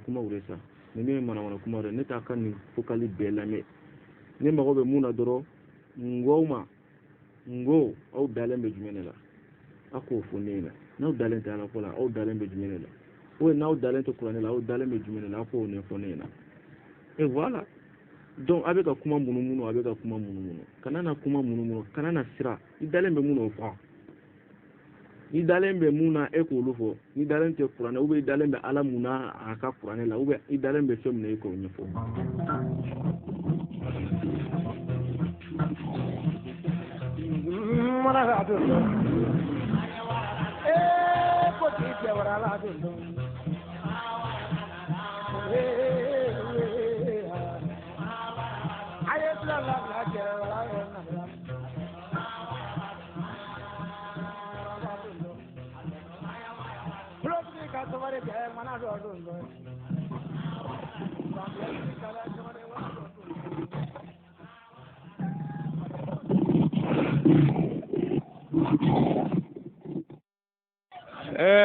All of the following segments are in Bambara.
kumaw de sa. Ninnu ye manamana kumaw de. Ne t'a ka nin vocal bɛɛ lamɛn. Ne mago bɛ mun na dɔrɔn, n ko aw ma, n ko aw dalen bɛ jumɛn de la? A k'o fɔ ne ɲɛna. N'aw dalen tɛ Ala ko la, aw dalen bɛ jumɛn de la? Ou n'aw dalen tɛ kuranɛ la, aw dalen bɛ jumɛn de la? A k'o ɲɛfɔ ne ɲɛna. Et voilà. Donc a bɛ ka kuma munumunu, a bɛ ka kuma munumunu. Kana na kuma munumunu, kana na siran. I dalen bɛ mun na o fɔ. I dalen bɛ mun na e k'olu fɔ. N'i dalen tɛ kuranɛ, ou bien i dalen bɛ Ala mun na a ka kuranɛ la, ou bien i dalen bɛ fɛn min na e k'o ɲɛfɔ.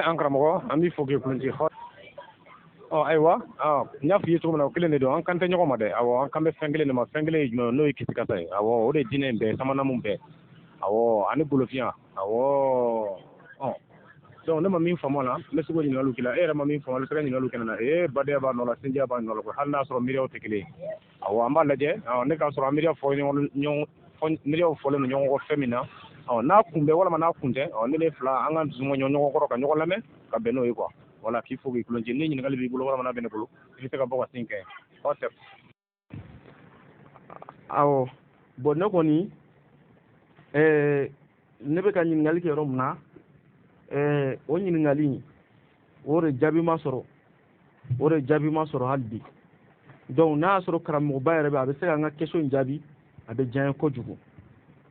An karamɔgɔ, an b'i fo k'i kulonci. Ɔ ayiwa, n y'a f'i ye cogo min na, o kelen de don. An kan tɛ ɲɔgɔn ma dɛ. Awɔ, an kan bɛ fɛn kelen de ma. Fɛn kelen ye jumɛn ye? N'o ye kisikasa ye. Awɔ, o de ye diinɛ in bɛɛ, samanamu bɛɛ. Awɔ, ani golofinya. Awɔ. Ɔ donc ne ma min faamu a la, n bɛ se k'o ɲininkaliw k'i la. E yɛrɛ ma min faamu, a bɛ se ka ɲininkaliw kɛ ne na. Ee, badenya b'a nɔ la, sinjiya b'a nɔ la koyi, hali n'a sɔrɔ miiriyaw tɛ kelen ye. Awɔ, an b'a lajɛ. Ne k'a sɔrɔ an miiriya fɔ ɲɔgɔn miiriyaw fɔlen don ɲɔgɔn kɔ fɛn min na. Ɔ n'a kun bɛ walima n'a kun tɛ, ɔ ne fila an ka dusu ɲɔgɔn kɔrɔ ka ɲɔgɔn lamɛn ka bɛn n'o ye quoi. Voilà, k'i fo k'i kulonci. Ni ɲininkali b'i bolo walima n'a bɛ ne bolo, i bɛ se ka bɔ ka sin kɛ. Ɔ tɛ. Awɔ, bon ne kɔni ne bɛ ka ɲininkali kɛ yɔrɔ min na, o ɲininkali o de jaabi ma sɔrɔ, o de jaabi ma sɔrɔ hali bi. Donc n'a y'a sɔrɔ karamɔgɔba yɛrɛ bɛ, a bɛ se ka n ka question in jaabi, a bɛ diya n ye kojugu.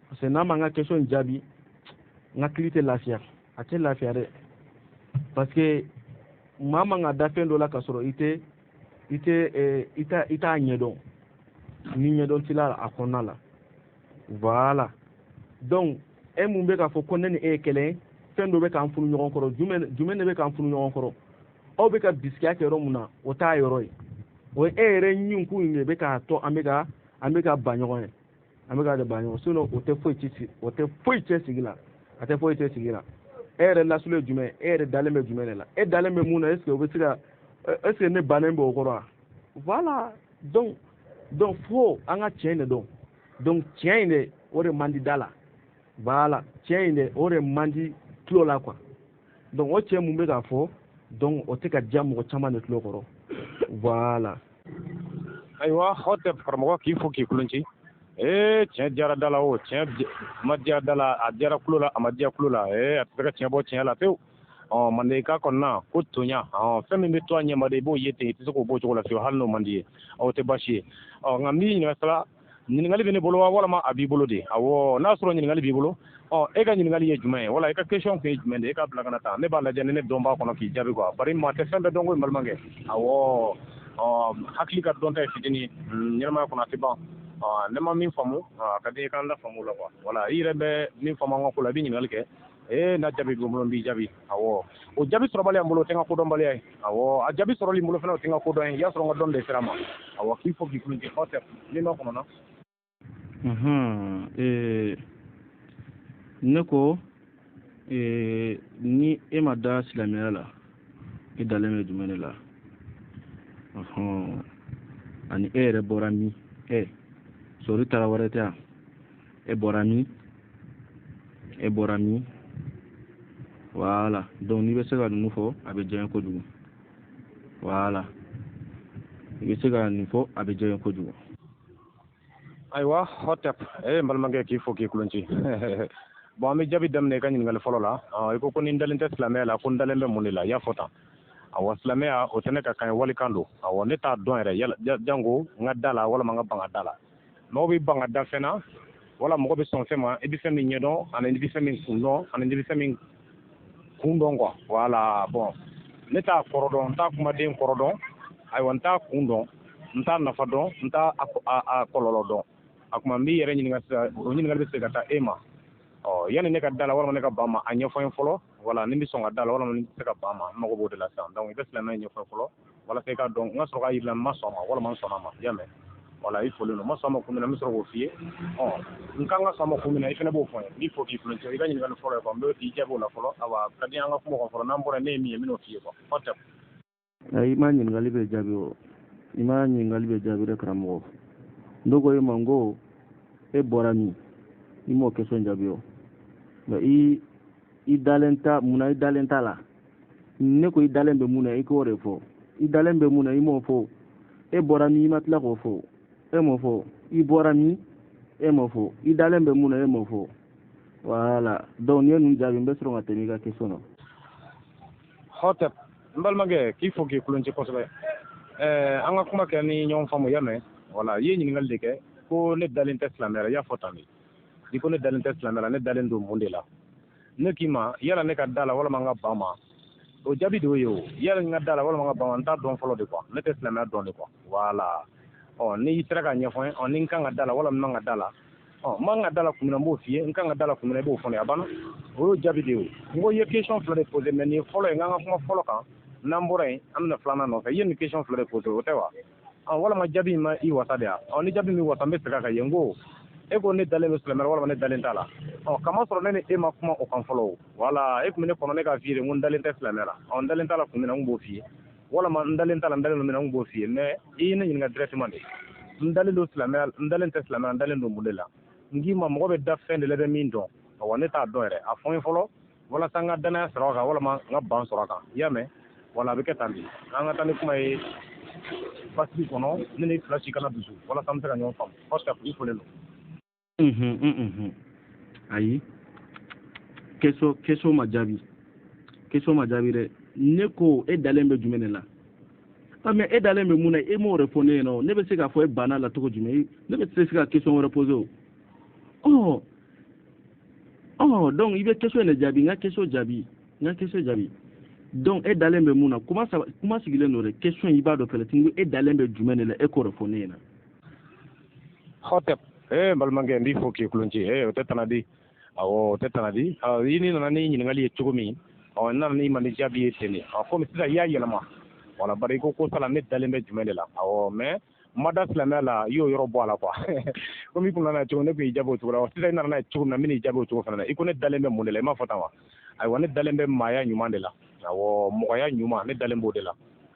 Parce que n'a ma n ka question in jaabi, n ka hakili tɛ lafiya, a tɛ lafiya dɛ. Parce que maa man ka da fɛn dɔ la k'a sɔrɔ i tɛ i tɛ i t'a i t'a ɲɛdɔn, ni ɲɛdɔn t'i la a kɔnɔna la. Voilà. Donc e mun bɛ k'a fɔ ko ne ni e ye kelen ye, fɛn dɔ bɛ k'an funu ɲɔgɔn kɔrɔ, jumɛn de bɛ k'an funu ɲɔgɔn kɔrɔ? Aw bɛ ka bisikiya kɛ yɔrɔ mun na, o t'a yɔrɔ ye. O ye e yɛrɛ ɲinkun in de bɛ k'a to an bɛ ka ban ɲɔgɔn ye, an bɛ ka de ban ɲɔgɔn. Sinon o tɛ foyi ci, o tɛ foyi cɛ sigi la, a tɛ foyi cɛ sigi la. E yɛrɛ lasulu ye jumɛn ye? E yɛrɛ dalen bɛ jumɛn de la? E dalen bɛ mun na? Est ce que o bɛ se ka, est ce que ne bannen bɛ o kɔrɔ wa? Voilà. Donc fo an ka tiɲɛ de dɔn. Donc tiɲɛ in de, o de man di da la. Voilà, tiɲɛ in de, o de man di tulo la quoi. Donc o tiɲɛ mun bɛ k'a fɔ, donc o tɛ ka diya mɔgɔ caman de tulo kɔrɔ. Voilà. Ayiwa, hɔtɛ karamɔgɔ, k'i fo k'i kulonci. Ee, tiɲɛ diyara da la o, tiɲɛ ma diya da la, a diyara tulo la, a ma diya tulo la. Ee, a tɛ se ka tiɲɛ bɔ tiɲɛ la pewu. Ɔ mandenka kɔnɔna ko tonya, ɔ fɛn min bɛ to a ɲɛma de, i b'o ye ten, i tɛ se k'o bɔ o cogo la fiyewu, hali n'o man di ye. O tɛ baasi ye. Ɔ nka n b'i ɲininka sala, ɲininkali bɛ ne bolo wa walima a b'i bolo de? Awɔ, n'a sɔrɔ ɲininkali b'i bolo, ɔ e ka ɲininkali ye jumɛn ye? Wala i ka question kun ye jumɛn de ye? E k'a bila ka na tan, ne b'a lajɛ ni ne dɔn b'a kɔnɔ k'i jaabi quoi. Bari maa tɛ fɛn bɛɛ dɔn ko n balimakɛ. Awɔ, ɔ hakili ka dɔn ta ye fitinin ye, ɲɛnamaya kɔnɔ a tɛ ban. Ɔ ne ma min faamu, a ka di i k'an la faamu o la quoi. Wala i yɛrɛ bɛ min faamu an ka ko la, i bɛ ɲininkali kɛ. Ee, n'a jaabi b'i bolo, n b'i jaabi. Awɔ, o jaabi sɔrɔbaliya n bolo, o tɛ n ka kodɔnbaliya ye. Awɔ, a jaabi sɔrɔli n bolo fana, o tɛ n ka kodɔn ye. I y'a sɔrɔ n ka dɔn de sera a ma. Awɔ, k'i fo k'i kulonci. Hɔtɛ min b'a kɔnɔ na. Ne ko ni e ma da silamɛya la, e dalen bɛ jumɛn de la? Ani e yɛrɛ bɔra min? Sori Tarawele tɛ yan. E bɔra min? E bɔra min? Voilà. Donc n'i bɛ se ka ninnu fɔ, a bɛ diya n ye kojugu. Voilà. I bɛ se ka nin fɔ, a bɛ diya n ye kojugu. Ayiwa, hɔtɛp, n balimakɛ, k'i fo k'i kulonci. Bon, an bɛ jaabi daminɛ i ka ɲininkali fɔlɔ la. I ko ko ni n dalen tɛ silamɛya la, ko n dalen bɛ mun de la? I y'a fɔ tan. Awɔ, silamɛya o tɛ ne ka kan ye, walikan don. Awɔ, ne t'a dɔn yɛrɛ, yala jango n ka da la walima n ka ban ka da la. Mɔgɔ bɛ ban ka da fɛn na, wala mɔgɔ bɛ sɔn fɛn ma, i bɛ fɛn min ɲɛdɔn, ani i bɛ fɛn min kun dɔn, ani i bɛ fɛn min kun dɔn quoi. Voilà, bon, ne t'a kɔrɔ dɔn, n t'a kumaden kɔrɔ dɔn. Ayiwa, n t'a kun dɔn, n t'a nafa dɔn, n t'a a kɔlɔlɔ dɔn. A kuma n b'i yɛrɛ ɲininka sisan, o ɲininkali bɛ se ka taa e ma. Ɔ yanni ne ka da la walima ne ka ban ma, a ɲɛfɔ n ye fɔlɔ. Voilà, ni n bɛ sɔn ka da la walima ni n tɛ se ka ban ma, n mago b'o de la sisan. Donc i bɛ silamɛya ɲɛfɔ n ye fɔlɔ. Walasa i k'a dɔn n ka sɔrɔ k'a yir'i la n ma sɔn a ma walima n sɔnna a ma, i y'a mɛn? Wala i folen don, n ma sɔn a ma kun min na, n bɛ sɔrɔ k'o f'i ye. Ɔ n kan ka sɔn a ma kun min na, i fana b'o fɔ n ye. N b'i fo k'i kulon cɛ. I ka ɲininkali fɔlɔ ye quoi, n bɛ i jaabi o la fɔlɔ. Awa, ka di an ka kuma o kan fɔlɔ. N'an bɔra, ne ye min ye, n bɛn'o f'i ye quoi. Hotep. I ma ɲininkali bɛ jaabi o, i ma ɲininkali bɛ jaabi dɛ karamɔgɔ. Ne ko e ma n ko e bɔra min, i m'o question jaabi o. Mais i dalen ta mun na, i dalen t'a la. Ne ko i dalen bɛ mun na, i k'o de fɔ. I dalen bɛ mun na, i m'o fɔ. E bɔra min, i ma tila k'o fɔ. E m'o fɔ. I bɔra min, e m'o fɔ. I dalen bɛ mun na, e m'o fɔ. Voilà, donc n'i ye ninnu jaabi, n bɛ sɔrɔ ka tɛmɛ i ka question na. Hotep, n balimakɛ, k'i fo k'i kulon ci kosɛbɛ. Ɛɛ, an ka kuma kɛ ni ɲɔgɔn faamu, i y'a mɛn? Wala, i ye ɲininkali de kɛ ko ne dalen tɛ silamɛya la, i y'a fɔ tan de. I ko ne dalen tɛ silamɛya la, ne dalen don mun de la? Ne k'i ma yala ne ka da la walima n ka ban ma, o jaabi de y'o ye. O yala n ka da la walima n ka ban ma, n t'a dɔn fɔlɔ de quoi, ne tɛ silamɛya dɔn de quoi. Voilà, ɔ n'i sera k'a ɲɛfɔ n ye, ɔ ni n kan ka da la walima n man ka da la, ɔ n man ka da la kun min na, n b'o f'i ye. N kan ka da la kun min na, i b'o fɔ ne ye. A banna, o y'o jaabi de ye. O n ko i ye question fila de posé, mais nin ye fɔlɔ ye. N k'an ka kuma fɔlɔ kan, n'an bɔra yen, an bɛna filanan nɔfɛ. I ye nin question fila de posé, o tɛ wa? Ɔ walima jaabi in ma i wasa de wa? Ɔ ni jaabi min wasa, n bɛ segin a kan yen. N ko e ko ne dalen bɛ silamɛya la walima ne dalen t'a la. Ɔ kamasɔrɔ ne ni e ma kuma o kan fɔlɔ o. Wala, e tun bɛ ne kɔnɔ ne k'a f'i ye de, n ko n dalen tɛ silamɛya la. Ɔ n dalen t'a la kun min na, n b'o f'i ye, walima n dalen t'a la, n dalen don min na, n b'o f'i ye. Mais i ye ne ɲininka directement de, n dalen don silamɛya, n dalen tɛ silamɛya, n dalen don mun de la? N k'i ma mɔgɔ bɛ da fɛn de la i bɛ min dɔn. Awa, ne t'a dɔn yɛrɛ, a fɔ n ye fɔlɔ walasa n ka danaya sɔrɔ a kan walima n ka ban sɔrɔ a kan, i y'a mɛn? Wala, a bɛ kɛ tan de. An ka taa ni kuma ye basigi kɔnɔ, ne ni fila si kana dusu, walasa an bɛ se ka ɲɔgɔn faamu. Parce que i folen don. Ayi, question ma jaabi, question ma jaabi dɛ. Ne ko e dalen bɛ jumɛn de la? Ah, mais e dalen bɛ mun na, e m'o de fɔ ne ɲɛna o. Ne bɛ se k'a fɔ e banna la cogo jumɛn? Ne bɛ se ka question wɛrɛ poser o. Ɔ ɔ, donc i bɛ question de jaabi, n ka question jaabi, n ka question jaabi. Donc e dalen bɛ mun na? Kuma saba, kuma sigilen don dɛ. Question i b'a dɔn fɛlɛ tigi, e dalen bɛ jumɛn de la, e k'o de fɔ ne ɲɛna. Hotep, ee n balimakɛ, n b'i fo k'i kulon ci. Ee, o tɛ tana di. Awɔ, o tɛ tana di. I ni nana ni ɲininkali ye cogo min, ɔ n nana ni ma ni jaabi ye ten de. Ɔ komi sisan i y'a yɛlɛma, wala, bari i ko ko sala ne dalen bɛ jumɛn de la? Awɔ, mais n ma da silamɛya la, i y'o yɔrɔ bɔ a la quoi. Komi i kun nana cogo, ne kun y'i jaabi o cogo la. Sisan i nana n'a ye cogo min na, n bɛn'i jaabi o cogo fana na. I ko ne dalen bɛ mun de la, i m'a fɔ tan wa? Ayiwa, ne dalen bɛ maaya ɲuman de la. Awɔ, mɔgɔya ɲuman, ne dalen b'o de la.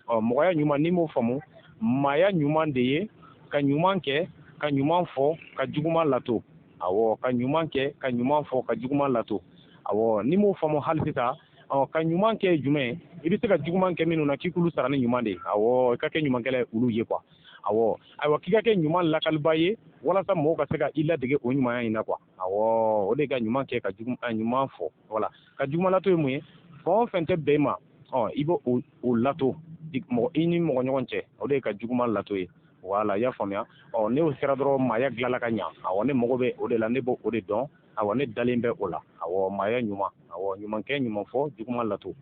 Ɔ mɔgɔya ɲuman, n'i m'o faamu, maaya ɲuman de ye ka ɲuman kɛ, ka ɲuman fɔ, ka juguman lato. Awɔ, ka ɲuman kɛ, ka ɲuman fɔ, ka juguman lato. Awɔ, n'i m'o faamu hali sisan, ɔ ka ɲuman kɛ ye jumɛn ye? I bɛ se ka juguman kɛ minnu na, k'i k'olu sara ni ɲuman de ye. Awɔ, i ka kɛ ɲumankɛla ye olu ye quoi. Awɔ, ayiwa, k'i ka kɛ ɲuman lakaliba ye walasa mɔgɔw ka se ka i ladege o ɲumanya in na quoi. Awɔ, o de ka ɲuman kɛ, ka jugu ɲuman fɔ, wala ka juguman lato ye mun ye? Fɛn o fɛn tɛ bɛn i ma, ɔ i b'o o lato mɔgɔ i ni mɔgɔ ɲɔgɔn cɛ, o de ye ka juguman lato ye. Wala, i y'a faamuya? Ɔ n'o sera dɔrɔn, maaya dilanla ka ɲa. Awɔ, ne mago bɛ o de la, ne b'o o de dɔn. Awɔ, ne dalen bɛ o la. Awɔ, maaya ɲuman. Awɔ, ɲuman kɛ, ɲuman fɔ, juguman lato.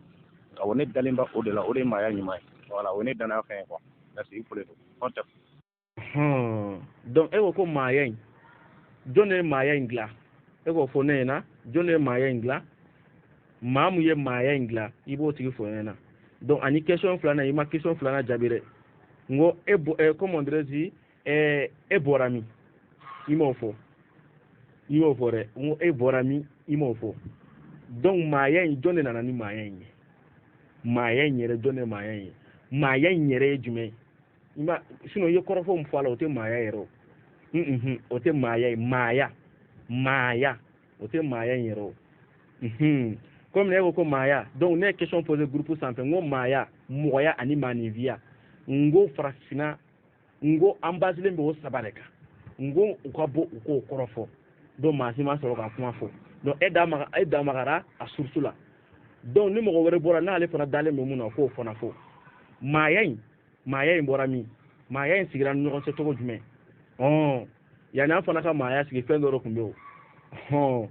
Awɔ, ne dalen bɛ o de la, o de ye maaya ɲuman ye. Wala, o ye ne danaya fɛn ye quoi. Merci, i folen don. Hotep. Donc e ko ko maaya in, jɔn de ye maaya in dilan? E k'o fɔ ne ɲɛna, jɔn de ye maaya in dilan? Maa mun ye maaya in dilan, i b'o tigi fɔ n ɲɛna. Donc ani question filanan, i ma question filanan jaabi dɛ. N ko e bɔ ɛ, comment dirais-je, ɛ e bɔra min, i m'o fɔ, i m'o fɔ dɛ. N ko e bɔra min, i m'o fɔ. Donc maaya in, jɔn de nana ni maaya in ye? Maaya in yɛrɛ, jɔn de ye maaya in ye? Maaya in yɛrɛ ye jumɛn ye? I ma, sinon i ye kɔrɔfɔ min fɔ a la, o tɛ maaya yɛrɛ o. O tɛ maaya ye. Maaya, maaya, o tɛ maaya in yɛrɛ o. Komi ne ko ko maaya, donc ne ye question posé groupe sanfɛ, n ko maaya, mɔgɔya ani maaninfinya, n ko farafinna, n ko an basilen bɛ o saba de kan. N ko u ka bɔ u k'o kɔrɔ fɔ. Donc maa si ma sɔrɔ ka kuma fɔ. Donc e da maga, e da magara a source la. Donc ni mɔgɔ wɛrɛ bɔra n'ale fana dalen bɛ mun na, k'o fana fɔ. Maaya in, maaya in bɔra min? Maaya in sigira ni ɲɔgɔn cɛ cogo jumɛn? Ɔn, yanni an fana ka maaya sigi, fɛn dɔ de tun bɛ o. Hɔn,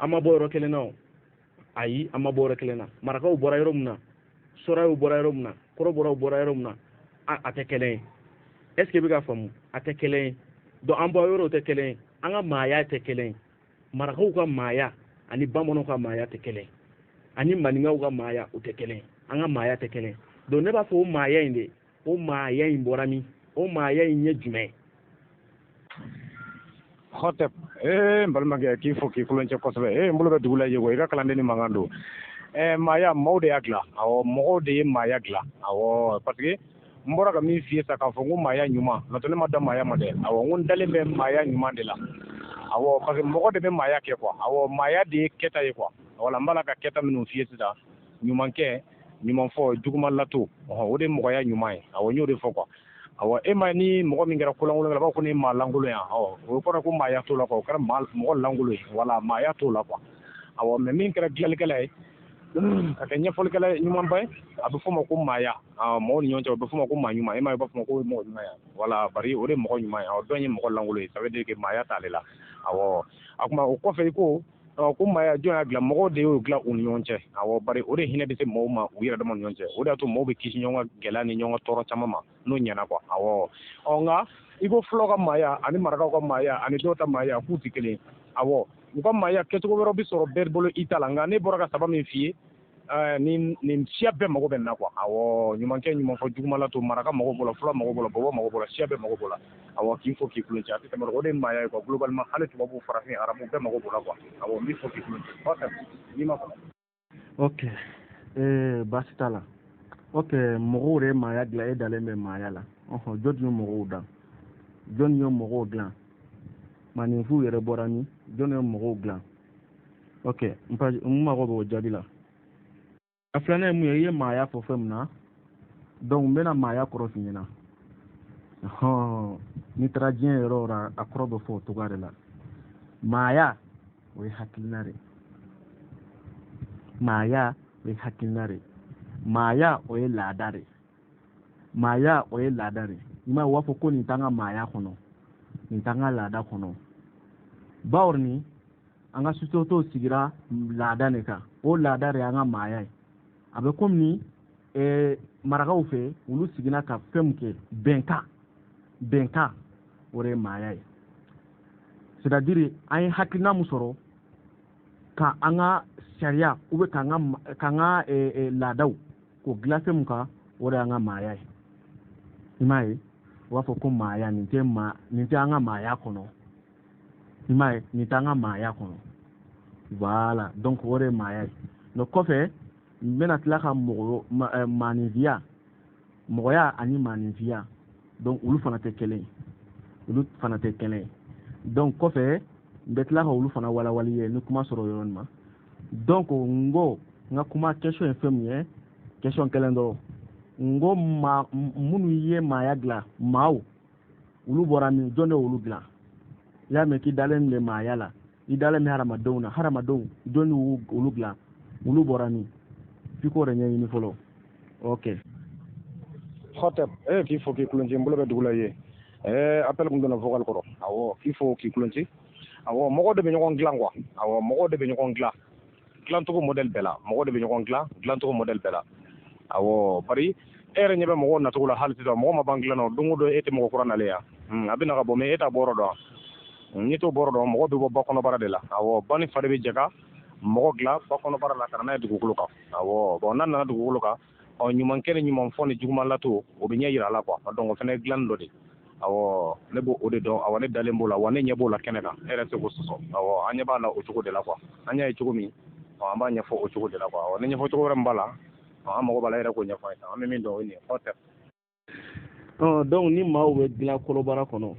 an ma bɔ yɔrɔ kelen na o. Ayi, an ma bɔ yɔrɔ kelen na. Marakaw bɔra yɔrɔ min na, sɔrɔw bɔra yɔrɔ min na, kɔrɔbɔrɔw bɔra yɔrɔ min na, a tɛ kelen ye. Est ce que i bɛ ka faamu? A tɛ kelen ye. Donc an bɔ yɔrɔw tɛ kelen ye, an ka maaya tɛ kelen ye. Marakaw ka maaya ani bamananw ka maaya tɛ kelen ye, ani maninkaw ka maaya o tɛ kelen ye, an ka maaya tɛ kelen ye. Donc ne b'a fɔ o maaya in de, O maaya in bɔra min? O maaya in ye jumɛn ye? Hotep, n balimakɛ, k'i fo k'i kuloncɛ kosɛbɛ. N bolo bɛ dugu la yen, i ka kalanden ni mankan don. Maaya, maaw de y'a dilan. Awɔ, mɔgɔw de ye maaya dilan. Awɔ, parce que n bɔra ka min f'i ye sa, k'a fɔ n ko maaya ɲuman, n'o tɛ ne ma da maaya ma dɛ. Awɔ, n ko n dalen bɛ maaya ɲuman de la. Awɔ, parce que mɔgɔ de bɛ maaya kɛ quoi. Awɔ, maaya de ye kɛta ye quoi. Wala n b'a la ka kɛta minnu f'i ye sisan, ɲuman kɛ, ɲuman fɔ, juguman lato, o de ye mɔgɔya ɲuman ye. Awɔ, n y'o de fɔ quoi. Awɔ, e ma ni mɔgɔ min kɛra kolankolon ye, a b'a fɔ ko ni maa lankolon ye. Awɔ, o kɔrɔ ko maaya t'o la quoi. O kɛra mɔgɔ lankolon ye, wala maaya t'o la quoi. Awɔ, mais min kɛra dilanlikɛla ye ka kɛ ɲɛfɔlikɛla ɲumanba ye, a bɛ f'o ma ko maaya. Mɔgɔw ni ɲɔgɔn cɛ, o bɛ f'o ma ko maa ɲuman. E ma ye, u b'a fɔ ma ko mɔgɔ ɲuman ye. Wala, bari o de ye mɔgɔ ɲuman ye. Awɔ, dɔn ye mɔgɔ lankolon ye, ça veut dire que maaya t'ale la. Awɔ, a kuma o kɔfɛ, i ko ko maaya jɔn y'a dilan? Mɔgɔw de y'o dilan u ni ɲɔgɔn cɛ. Awɔ, bari o de hinɛ bɛ se mɔgɔw ma u yɛrɛ dama ni ɲɔgɔn cɛ. O de y'a to mɔgɔw bɛ kisi ɲɔgɔn ka gɛlɛya ni ɲɔgɔn ka tɔɔrɔ caman ma n'o ɲɛna quoi. Awɔ, ɔ nka i ko fulaw ka maaya ani marakaw ka maaya ani dɔw ta maaya k'u tɛ kelen. Awɔ, u ka maaya kɛcogo wɛrɛw bɛ sɔrɔ bɛɛ bolo i ta la. Nka ne bɔra ka saba min f'i ye, nin siya bɛɛ mago bɛ nin na quoi. Awɔ, ɲumankɛ, ɲuman fɔ, juguman la to, maraka mago b'o la, fula mago b'o la, bɔbɔ mago b'o la, siya bɛɛ mago b'o la. Awɔ, k'i fo k'i kulon cɛ, a tɛ tɛmɛ o de ye maaya ye quoi. Globalement, hali tubabu, farafin, arabu, bɛɛ mago b'o la quoi. Awɔ, n b'i fo k'i kulon cɛ, n'i ma kɔnɔ. Ok, baasi t'a la. Ok, mɔgɔw de ye maaya dilan, e dalen bɛ maaya la. Ɔhɔn, jɔn ye mɔgɔw dan? Jɔn ye mɔgɔw dilan? Maaninfinw yɛrɛ bɔra min? Jɔn ye mɔgɔw dilan? Ok, n mago b'o jaabi la. A filanan ye mun ye? I ye maaya fɔ fɛn min na, donc n bɛna maaya kɔrɔ f'i ɲɛna. Hɔn, n'i taara diɲɛ yɔrɔ o yɔrɔ, a kɔrɔ bɛ fɔ o cogoya de la. Maaya, o ye hakilina de ye. Maaya, o ye hakilina de ye. Maaya, o ye laada de ye. Maaya, o ye laada de ye. I m'a ye, u b'a fɔ ko nin t'an ka maaya kɔnɔ, nin t'an ka laada kɔnɔ. Bawri ni an ka société sigira laada de kan, o laada de y'an ka maaya ye. A bɛ komi ni marakaw fɛ, olu siginna ka fɛn min kɛ, bɛnkan, bɛnkan, o de ye maaya ye. C'est à dire an ye hakilina min sɔrɔ ka an ka sariya ou bien k'an ka laadaw k'o dilan fɛn min kan, o de y'an ka maaya ye. I m'a ye, u b'a fɔ ko maaya nin tɛ maa, nin tɛ an ka maaya kɔnɔ. I m'a ye, nin tɛ an ka maaya kɔnɔ. Voilà, donc o de ye maaya ye. Donc kɔfɛ, n bɛna tila ka mɔgɔ maaninfinya, mɔgɔya ani maaninfinya, donc olu fana tɛ kelen ye, olu fana tɛ kelen ye. Donc kɔfɛ, n bɛ tila ka olu fana walawali ye ni kuma sɔrɔ o yɔrɔnin ma. Donc n ko n ka kuma question ye fɛn min ye, question kelen dɔrɔn. N ko maa minnu ye maaya dilan, maaw, olu bɔra min? Jɔn de y'olu dilan? I y'a mɛn k'i dalen bɛ maaya la, i dalen bɛ hadamadenw na, hadamadenw, jɔn y'u olu dilan? Olu bɔra min? F'i k'o de ɲɛɲini fɔlɔ. Ok. Hotep, k'i fo k'i kulon ci, n bolo bɛ dugu la ye. Appel kun donna vocal kɔrɔ. Awɔ, k'i fo k'i kulon ci. Awɔ, mɔgɔw de bɛ ɲɔgɔn dilan quoi. Awɔ, mɔgɔw de bɛ ɲɔgɔn dilan. Dilancogo modèle bɛɛ la. Mɔgɔw de bɛ ɲɔgɔn dilan, dilancogo modèle bɛɛ la. Awɔ, bari e yɛrɛ ɲɛ bɛ mɔgɔw nacogo la hali sisan, mɔgɔ ma ban dilan na. Don o don e tɛ mɔgɔ kura nalen yan. A bɛ na ka bɔ, mais e t'a bɔyɔrɔ dɔn. N'i t'o bɔyɔrɔ dɔn, mɔgɔ bɛ bɔ ba kɔnɔbara de la. Awɔ, ba ni fa de bɛ jɛ ka mɔgɔ dilan ba kɔnɔbara la ka na n'a ye dugukolo kan. Awɔ, bon, n'a nana dugukolo kan, ɔ ɲumankɛ ni ɲuman fɔ ni juguman lato, o bɛ ɲɛ yira a la quoi. Donc o fana ye dilanni dɔ de ye. Awɔ, ne b'o o de dɔn. Awɔ, ne dalen b'o la, wa ne ɲɛ b'o la kɛnɛ kan. E yɛrɛ tɛ se k'o sɔsɔ. Awɔ, an ɲɛ b'a la o cogo de la quoi. An y'a ye cogo min, an b'a ɲɛfɔ o cogo de la quoi. Awɔ, ni ɲɛfɔ cogo wɛrɛ min b'a la, an mago b'a la, e yɛrɛ k'o ɲɛfɔ an ye. An bɛ min dɔn, o ye nin ye. Hɔtɛ. Ɔ, donc ni maaw bɛ dilan kɔnɔbara kɔnɔ,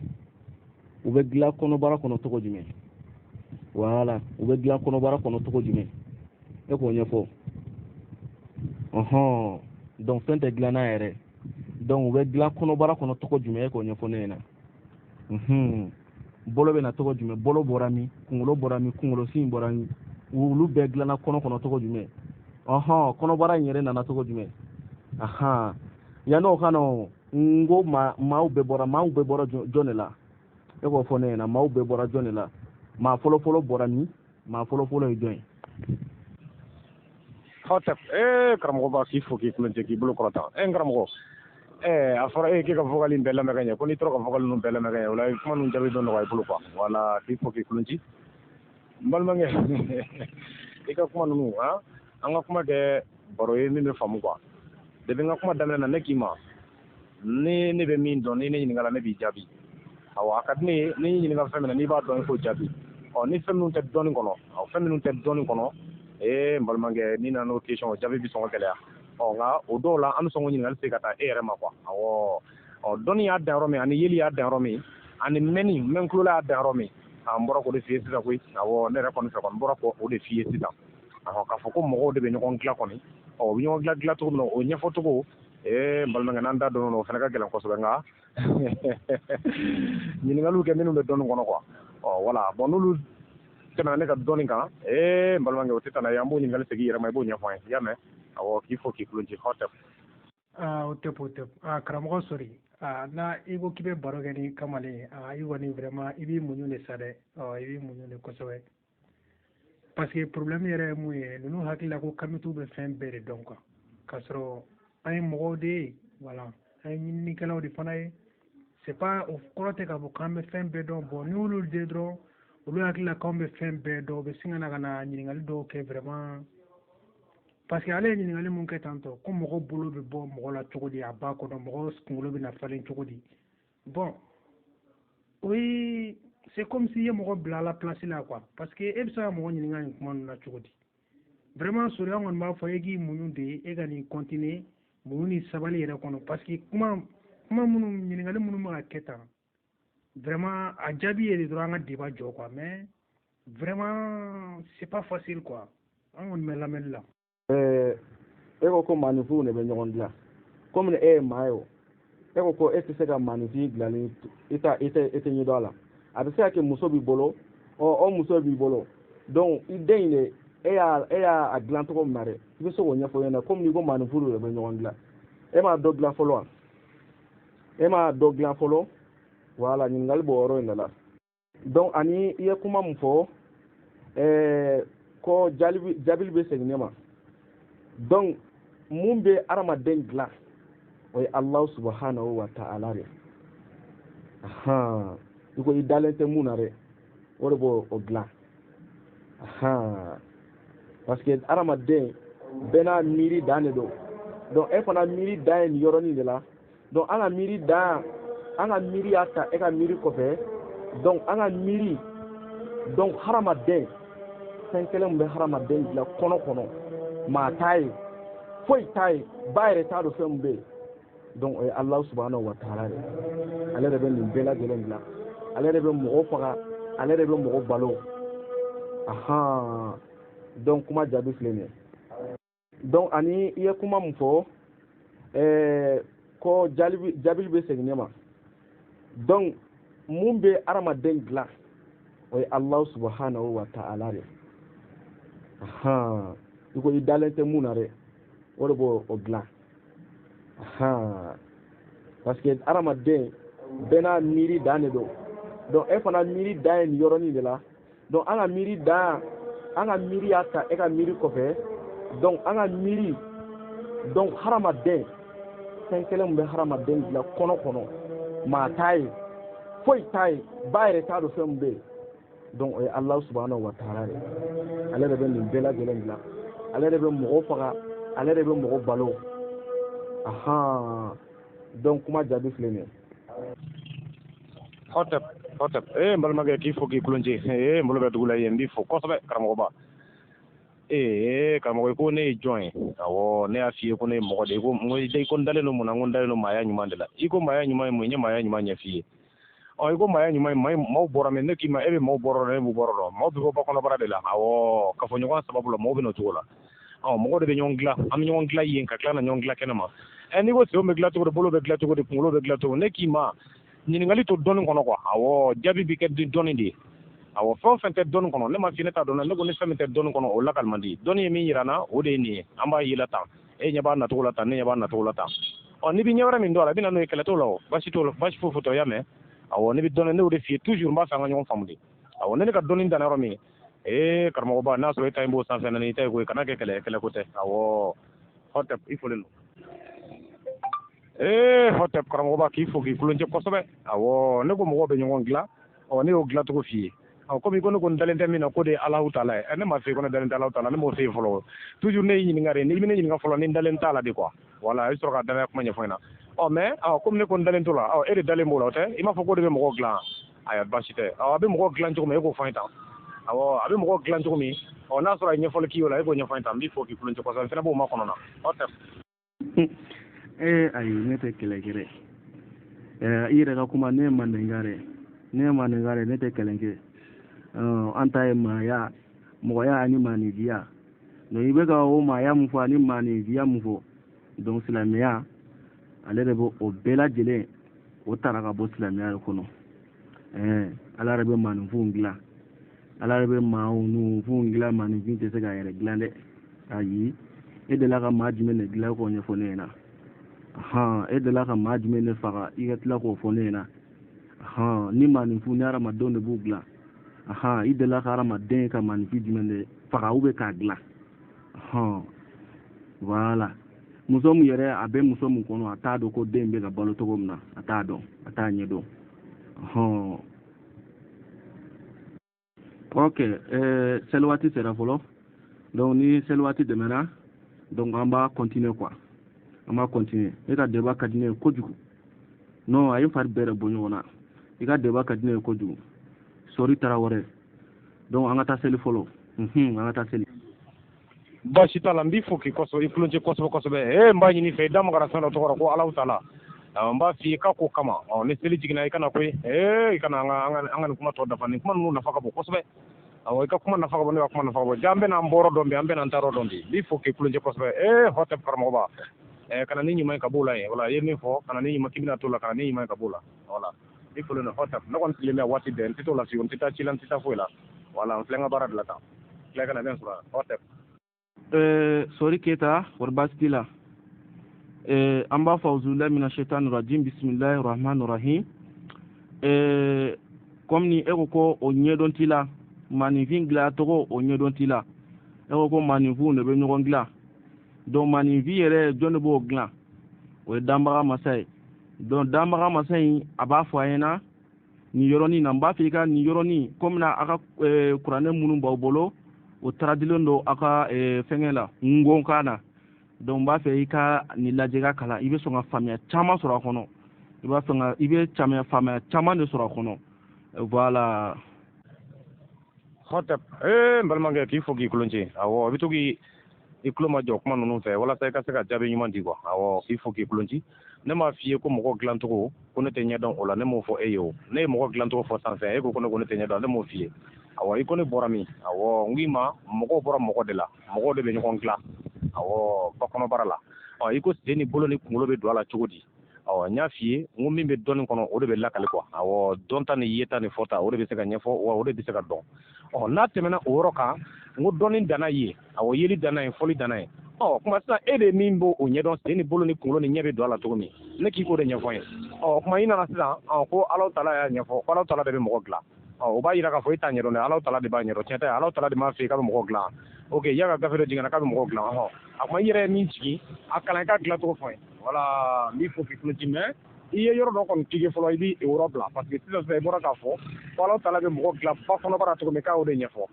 u bɛ dilan kɔnɔbara kɔnɔ cogo jumɛn? Voilà, u bɛ dilan kɔnɔbara kɔnɔ cogo jumɛn? E k'o ɲɛfɔ. Ɔhɔn, donc fɛn tɛ dilan n'a yɛrɛ. Donc u bɛ dilan kɔnɔbara kɔnɔ cogo jumɛn? E k'o ɲɛfɔ ne ɲɛna. Bolo bɛ na cogo jumɛn? Bolo bɔra min? Kunkolo bɔra min? Kunkolo sin bɔra min? Olu bɛɛ dilanna kɔnɔ kɔnɔ cogo jumɛn? Ɔhɔn, kɔnɔbara in yɛrɛ nana cogo jumɛn? Ahan, yann'o ka na, n ko maaw bɛɛ bɔra, maaw bɛɛ bɔra jɔn de la? E k'o fɔ ne ɲɛna, maaw bɛɛ bɔra jɔn de la? Maa fɔlɔ fɔlɔ bɔra min? Maa fɔlɔ fɔlɔ ye jɔn ye? Hɔtɛ, karamɔgɔba, k'i fo k'i kulon cɛ, k'i bolo kɔrɔta. N karamɔgɔ, a fɔra e k'i ka vocal in bɛɛ lamɛn ka ɲɛ, ko n'i tora ka vocal ninnu bɛɛ lamɛn ka ɲɛ, o la kuma ninnu jaabi bɛ nɔgɔya i bolo quoi. Voilà, k'i fo k'i kulon ci. N balimakɛ, i ka kuma ninnu, han, an ka kuma kɛ baro ye min bɛ faamu quoi. Depuis n ka kuma daminɛ na, ne k'i ma Ni ne bɛ min dɔn, ni ne ɲininka la, ne b'i jaabi. Awɔ, a ka di ne ye ni n ɲininka fɛn min na, n'i b'a dɔn, i k'o jaabi. Ɔ, ni fɛn minnu tɛ dɔnni kɔnɔ, ɔ, fɛn minnu tɛ dɔnni kɔnɔ, ee, n balimakɛ, n'i nana n'o question, o jaabi bɛ sɔn ka gɛlɛya. Ɔ, nka o dɔw la, an bɛ sɔn k'o ɲininkali se ka taa e yɛrɛ ma quoi. Awɔ, ɔ, dɔnni y'a dan yɔrɔ min, ani yeli y'a dan yɔrɔ min, ani mɛnni mɛn tulo la y'a dan yɔrɔ min, an bɔra k'o de f'i ye sisan koyi. Awɔ, ne yɛrɛ kɔni fɛ kɔni, n bɔra k'o de f'i ye sisan. Ɔhɔn, k'a fɔ ko mɔgɔw de bɛ ɲɔgɔn dilan kɔni, ɔ, u bɛ ɲɔgɔn dilan dilan cogo min na, o ɲɛfɔ cogo, ee, n balimakɛ, n'an da dɔn o fana ka gɛlɛn kosɛbɛ. Nka ɲininkaliw kɛ minnu bɛ dɔnni kɔnɔ quoi. Ɔ, wala, bon, n'olu tɛmɛna ne ka dɔnni kan, ee, n balimakɛ, o tɛ taa n'a ye. An b'o ɲininkali segin i yɛrɛ ma, i b'o ɲɛfɔ an ye. I y'a mɛn? Awɔ, k'i fo k'i kulon ci. Hɔtɛ. Aa, o tɛ, o tɛ. Aa, karamɔgɔ sori, aa, na i ko k'i bɛ baro kɛ ni kamalen ye, aa, i kɔni vraiment i b'i muɲu de sa dɛ. Ɔ, i b'i muɲu de kosɛbɛ, parce que problème yɛrɛ ye mun ye, ninnu hakili la ko kamituw bɛ fɛn bɛɛ de dɔn quoi, k'a sɔrɔ an ye mɔgɔw de ye, voilà, an ye ɲininikɛlaw de fana ye. C'est pas, o kɔrɔ tɛ k'a fɔ k'an bɛ fɛn bɛɛ dɔn. Bon, ni olu de dɔrɔn, olu hakili la k'anw bɛ fɛn bɛɛ dɔn, u bɛ sin ka na ka na ɲininkali dɔw kɛ vraiment, parce que ale ye ɲininkali mun kɛ tantɔ, ko mɔgɔ bolo bɛ bɔ mɔgɔ la cogo di a ba kɔnɔ, mɔgɔ kunkolo bɛ na falen cogo di. Bon, o ye, c'est comme si i ye mɔgɔ bila a la place la quoi, parce que e bɛ se ka mɔgɔ ɲininka nin kuma ninnu na cogo di? Vraiment, sori, an kɔni b'a fɔ e k'i muɲu de, e ka nin continuer muɲu ni sabali yɛrɛ kɔnɔ, parce que kuma minnu, ɲininkali minnu bɛ ka kɛ tan, vraiment a jaabi ye de dɔrɔn an ka débat jɔ quoi. Mais vraiment, c'est pas facile quoi. An kɔni bɛ lamɛnni la. E ko ko maaninfinw de bɛ ɲɔgɔn dilan. Komi e ye maa ye, o e ko ko e tɛ se ka maaninfin dilanni, i ta i tɛ, e tɛ ɲɛdɔn a la. A bɛ se ka kɛ muso b'i bolo, ɔ, o muso b'i bolo, donc i den in de, e y'a dilan cogo min na dɛ, i bɛ se k'o ɲɛfɔ ɲɛna. Komi n'i ko maaninfinw de bɛ ɲɔgɔn dilan, e m'a dɔ dilan fɔlɔ wa? E m'a dɔ dilan fɔlɔ? Voilà, ɲininkali b'o yɔrɔ in de la. Donc ani i ye kuma min fɔ, ko jaabili bɛ segin ne ma. Donc mun bɛ hadamaden dilan, o ye Alahu subahanahu wa ta'ala de. Ahan, i ko i dalen tɛ mun na dɛ, o de b'o o dilan. Ahan, parce que hadamaden bɛɛ n'a miiri dan de don. Donc e fana miiri dan ye nin yɔrɔnin de la. Donc an ka miiri dan, an ka miiri y'a ta e ka miiri kɔfɛ. Donc an ka miiri, donc hadamaden, fɛn kelen min bɛ hadamaden dilan kɔnɔ kɔnɔ, maa t'a ye, foyi t'a ye, ba yɛrɛ t'a dɔn fɛn min bɛ yen. Donc o ye Alahu subahanahu wa ta'ala de. Ale de bɛ nin bɛɛ lajɛlen dilan, ale de bɛ mɔgɔ faga, ale de bɛ mɔgɔ balo. Ahan, donc kuma jaabi filɛ nin ye. Donc ani i ye kuma min fɔ, ko jaabili bɛ segin ne ma. Donc mun bɛ hadamaden dilan, o ye Alahu subahanahu wa ta'ala de. Ahan, i ko i dalen tɛ mun na dɛ, o de b'o o dilan. Ahan, parce que hadamaden bɛɛ n'a miiri dan de don. Donc e fana miiri dan ye nin yɔrɔnin de la. Donc an ka miiri dan, an ka miiri y'a ta e ka miiri kɔfɛ. Donc an ka miiri, donc hadamaden, fɛn kelen min bɛ hadamaden dilan kɔnɔ kɔnɔ, maa t'a ye, foyi t'a ye, ba yɛrɛ t'a dɔn fɛn min bɛ yen. Donc o ye Alahu subahanahu wa ta'ala de. Ale de bɛ nin bɛɛ lajɛlen dilan, ale de bɛ mɔgɔ faga, ale de bɛ mɔgɔ balo. Ahan, donc kuma jaabi filɛ nin ye. Hɔtɛp, hɔtɛp, ee, n balimakɛ, k'i fo k'i kulon ci. Ee, n bolo bɛ dugu la yen, n b'i fo kosɛbɛ, karamɔgɔba. Ee, karamɔgɔ, i ko ne ye jɔn ye? Awɔ, ne y'a f'i ye ko ne ye mɔgɔ de ye. Ko n ko i ko n dalen don mun na? N ko n dalen don maaya ɲuman de la. I ko maaya ɲuman ye mun ye? N ye maaya ɲuman ɲɛf'i ye. Ɔ, i ko maaya ɲuman ye, maaw bɔra min? Ne k'i ma, e bɛ maaw bɔra dɔn, ne b'u bɔra dɔn. Maaw bɛ bɔ ba kɔnɔbara de la. Awɔ, kafoɲɔgɔn sababu la, maaw bɛ n'o cogo la. Ɔ, mɔgɔw de bɛ ɲɔgɔn dilan, an bɛ ɲɔgɔn dilan yen ka tila ka na ɲɔgɔn dilan kɛnɛ ma. Ɛ, n'i ko senw bɛ dilan cogo di, bolo bɛ dilan cogo di, kunkolo bɛ dilan cogo di, ne k'i ma, ɲininkali to dɔnni kɔnɔ quoi. Awɔ, jaabi bɛ kɛ dɔnni de ye. Awɔ, fɛn o fɛn tɛ dɔnni kɔnɔ, ne ma f'i ne t'a dɔn. Ne ko ni fɛn min tɛ dɔnni kɔnɔ, o lakali man di. Dɔnni ye min yira n na, o de ye nin ye. An b'a yela tan, e ɲɛ b'a nacogo la tan, ne ɲɛ b'a nacogo la tan. Ɔ, n'i bɛ ɲɛ wɛrɛ min dɔn a la, i bɛ na n'o ye, kɛlɛ t'o la. O baasi t'o la, baasi foyi foyi t'o, y'a mɛn? Awɔ, ne bɛ dɔnni, ne y'o de f'i ye toujours, n b'a fɛ an ka ɲɔgɔn faamu de. Awɔ, ne ka dɔnni danna yɔrɔ min, ee, karamɔgɔba, n'a sɔrɔ e ta in b'o sanfɛ na, n'i ta ye ko ye, kana kɛ kɛlɛ, kɛlɛ ko tɛ. Awɔ, hɔtɛp, i folen don. Ee, hɔtɛp, karamɔgɔba, k'i fo k'i kuloncɛ kosɛbɛ. Awɔ, ne ko mɔgɔw bɛ ɲɔgɔn dilan. Ɔ, ne y'o dilancogo f'i ye. Ɔ, komi i ko ne ko n dalen tɛ min na, k'o de ye Alahu taala ye. Ne m'a f'i ye ko ne dalen tɛ Alahu taala, ne m'o f'i ye fɔlɔ. Toujours ne y'i ɲininka de, i bɛ ne ɲininka fɔlɔ ni n dalen t'a la de quoi. Voilà, i bɛ sɔrɔ ka danaya kuma ɲɛfɔ n ɲɛna. Ɔ mais komi ne ko n dalen t'o la, e de dalen b'o la, o tɛ? I m'a fɔ ko de bɛ mɔgɔ dilan? Ayiwa, baasi tɛ. A bɛ mɔgɔ dilan cogo min, e k'o fɔ an ye tan. Awɔ, a bɛ mɔgɔ dilan cogo min, ɔ n'a sɔrɔ a ye ɲɛfɔli k'i y'o la, e k'o ɲɛfɔ an ye tan. N b'i fo k'i kulon cɛ kosɛbɛ, n fana b'o makɔnɔ na. Hotep. Ee ayi, ne tɛ kɛlɛ kɛ dɛ. I yɛrɛ ka kuma, ne ye mandenka dɛ, ne ye mandenka dɛ, ne tɛ kɛlɛ kɛ. An ta ye maaya, mɔgɔya ani maaninfiya. Donc i bɛ ka o maaya mun fɔ ani maaninfiya mun fɔ, donc silamɛya ale de bɛ o bɛɛ lajɛlen o tara ka bɔ silamɛya de kɔnɔ. Ala yɛrɛ bɛ maaninfinw dilan, ala yɛrɛ bɛ maaninfinw dilan, maaninfin tɛ se k'a yɛrɛ dilan dɛ. Ayi, e delila ka maa jumɛn de dilan k'o ɲɛfɔ ne ɲɛna? Hɔn, e delila ka maa jumɛn de faga i ka tila k'o fɔ ne ɲɛna? Hɔn, ni maaninfin ni hadamadenw de b'u dilan. Hɔn, i delila ka hadamaden ka maaninfin jumɛn de faga ou bien k'a dilan? Hɔn, voilà. Muso min yɛrɛ a bɛ muso min kɔnɔ, a t'a dɔn ko den bɛ ka balo cogo min na, a t'a dɔn, a t'a ɲɛdɔn. Hɔn, ok, seli waati sera fɔlɔ. Donc ni seli waati dɛmɛna, donc an b'a continuer quoi, an b'a continuer. E ka débat ka di ne ye kojugu. Non, a ye n fari bɛɛ de bɔ ɲɔgɔn na. I ka débat ka di ne ye kojugu. Sori Tarawele. Donc an ka taa seli fɔlɔ. An ka taa seli. Baasi t'a la, n b'i fo k'i kosɛbɛ, i kulon cɛ kosɛbɛ kosɛbɛ. Ee, n b'a ɲini fɛ, i da magara fɛn dɔ tɔgɔ la ko Alahu taala. N b'a f'i ye k'a ko kama. Ni seli jiginna, i kana koyi. Ee, i kana an ka nin kuma tɔ dafa. Nin kuma ninnu nafa ka bon kosɛbɛ. Awɔ, i ka kuma nafa ka bon, ne ka kuma nafa ka bon. Ja an bɛna an bɔrɔ dɔn bi, an bɛna an taarɔ dɔn bi. N b'i fo k'i kulon cɛ kosɛbɛ. Ee, Hotep karamɔgɔba, kana ni ɲuman ye ka b'o la yen. Wala, i ye min fɔ, kana ni ɲuman k'i bɛna t'o la, kana ni ɲuman ye ka b'o la. Wala, i folen don Hotep. Ne kɔni sigilen bɛ waati bɛɛ, n tɛ t'o la fiyewu, n tɛ taa ci la, n tɛ taa foyi la. Wala, n filɛ n ka baara de la tan. Tila ka na bɛ n sɔrɔ Hotep. Sori Keta, kɔri baasi t'i la? An b'a fɔ auzubillahi mina shaitani rajim, bisimilahi rahmani rahim. Comme ni e ko ko o ɲɛdɔn t'i la, maaninfin dilan tɔgɔ o ɲɛdɔn t'i la. E ko ko maaninfinw de bɛ ɲɔgɔn dilan. Donc maaninfin yɛrɛ, jɔn de b'o dilan? O ye danbaga masa ye. Donc danbaga masa in, a b'a fɔ a ɲɛna nin yɔrɔnin na. N b'a fɛ i ka nin yɔrɔnin, komi na a ka kuranɛ minnu b'aw bolo, o traduilen don aw ka fɛngɛ la ngonkan na. Donc n b'a fɛ i ka nin lajɛ, ka kalan, i bɛ sɔn ka faamuya caman sɔrɔ a kɔnɔ. I b'a fɛ ka i bɛ faamuya caman de sɔrɔ a kɔnɔ. Voilà. Hotep, ee n balimakɛ, k'i fo k'i kulon ci. Awɔ, i bɛ to k'i i tulo ma jɔ kuma ninnu fɛ walasa i ka se ka jaabi ɲuman di quoi. Awɔ, k'i fo k'i kulon ci. Ne m'a f'i ye ko mɔgɔ dilancogo ko ne tɛ ɲɛdɔn o la, ne m'o fɔ e ye. O ne ye mɔgɔ dilancogo fɔ sanfɛ, e ko ko ne ko ne tɛ ɲɛdɔn, ne m'o f'i ye. Awɔ, i ko ne bɔra min? Awɔ, n k'i ma mɔgɔw bɔra mɔgɔ de la, mɔgɔw de bɛ ɲɔgɔn dilan. Awɔ, ba kɔnɔbara la. Ɔ, i ko sen ni bolo ni kunkolo bɛ don a la cogo di? Awɔ, n y'a f'i ye n ko min bɛ dɔnni kɔnɔ, o de bɛ lakali quoi. Awɔ, dɔnta ni yeta ni fɔta, o de bɛ se ka ɲɛfɔ, wa o de bɛ se ka dɔn. Ɔ, n'a tɛmɛna o yɔrɔ kan, n ko dɔnni danna ye. Awɔ, yeli danna ye, fɔli danna ye. Ɔ, kuma sisan e de min b'o o ɲɛdɔn, sen ni bolo ni kunkolo ni ɲɛ bɛ don a la cogo min, ne k'i k'o de ɲɛfɔ n ye. Ɔ, kuma i nana sisan ko Alahu taala y'a ɲɛfɔ ko Alahu taala de bɛ mɔgɔ dilan. Ɔ, o b'a yira k'a fɔ e t'a ɲɛdɔn dɛ, Alahu taala de b'a ɲɛdɔn. Tiɲɛ tɛ, Alahu taala de m'a f'i ye k'a bɛ mɔgɔ dilan? Ok, i y'a ka gafe dɔ jiginna k'a bɛ mɔgɔ dilan. Ɔhɔn, a kuma i yɛrɛ ye min jigin a kalan, i ka dilancogo fɔ n ye. Wala, n b'i fo k'i tulo ci, mais i ye yɔrɔ dɔ kɔni tige fɔlɔ, i b'i o yɔrɔ bila, parce que sisan sisan i bɔra k'a fɔ ko Alahu taala bɛ mɔgɔ dilan ba kɔnɔbara cogo min, k'a y'o de ɲɛfɔ.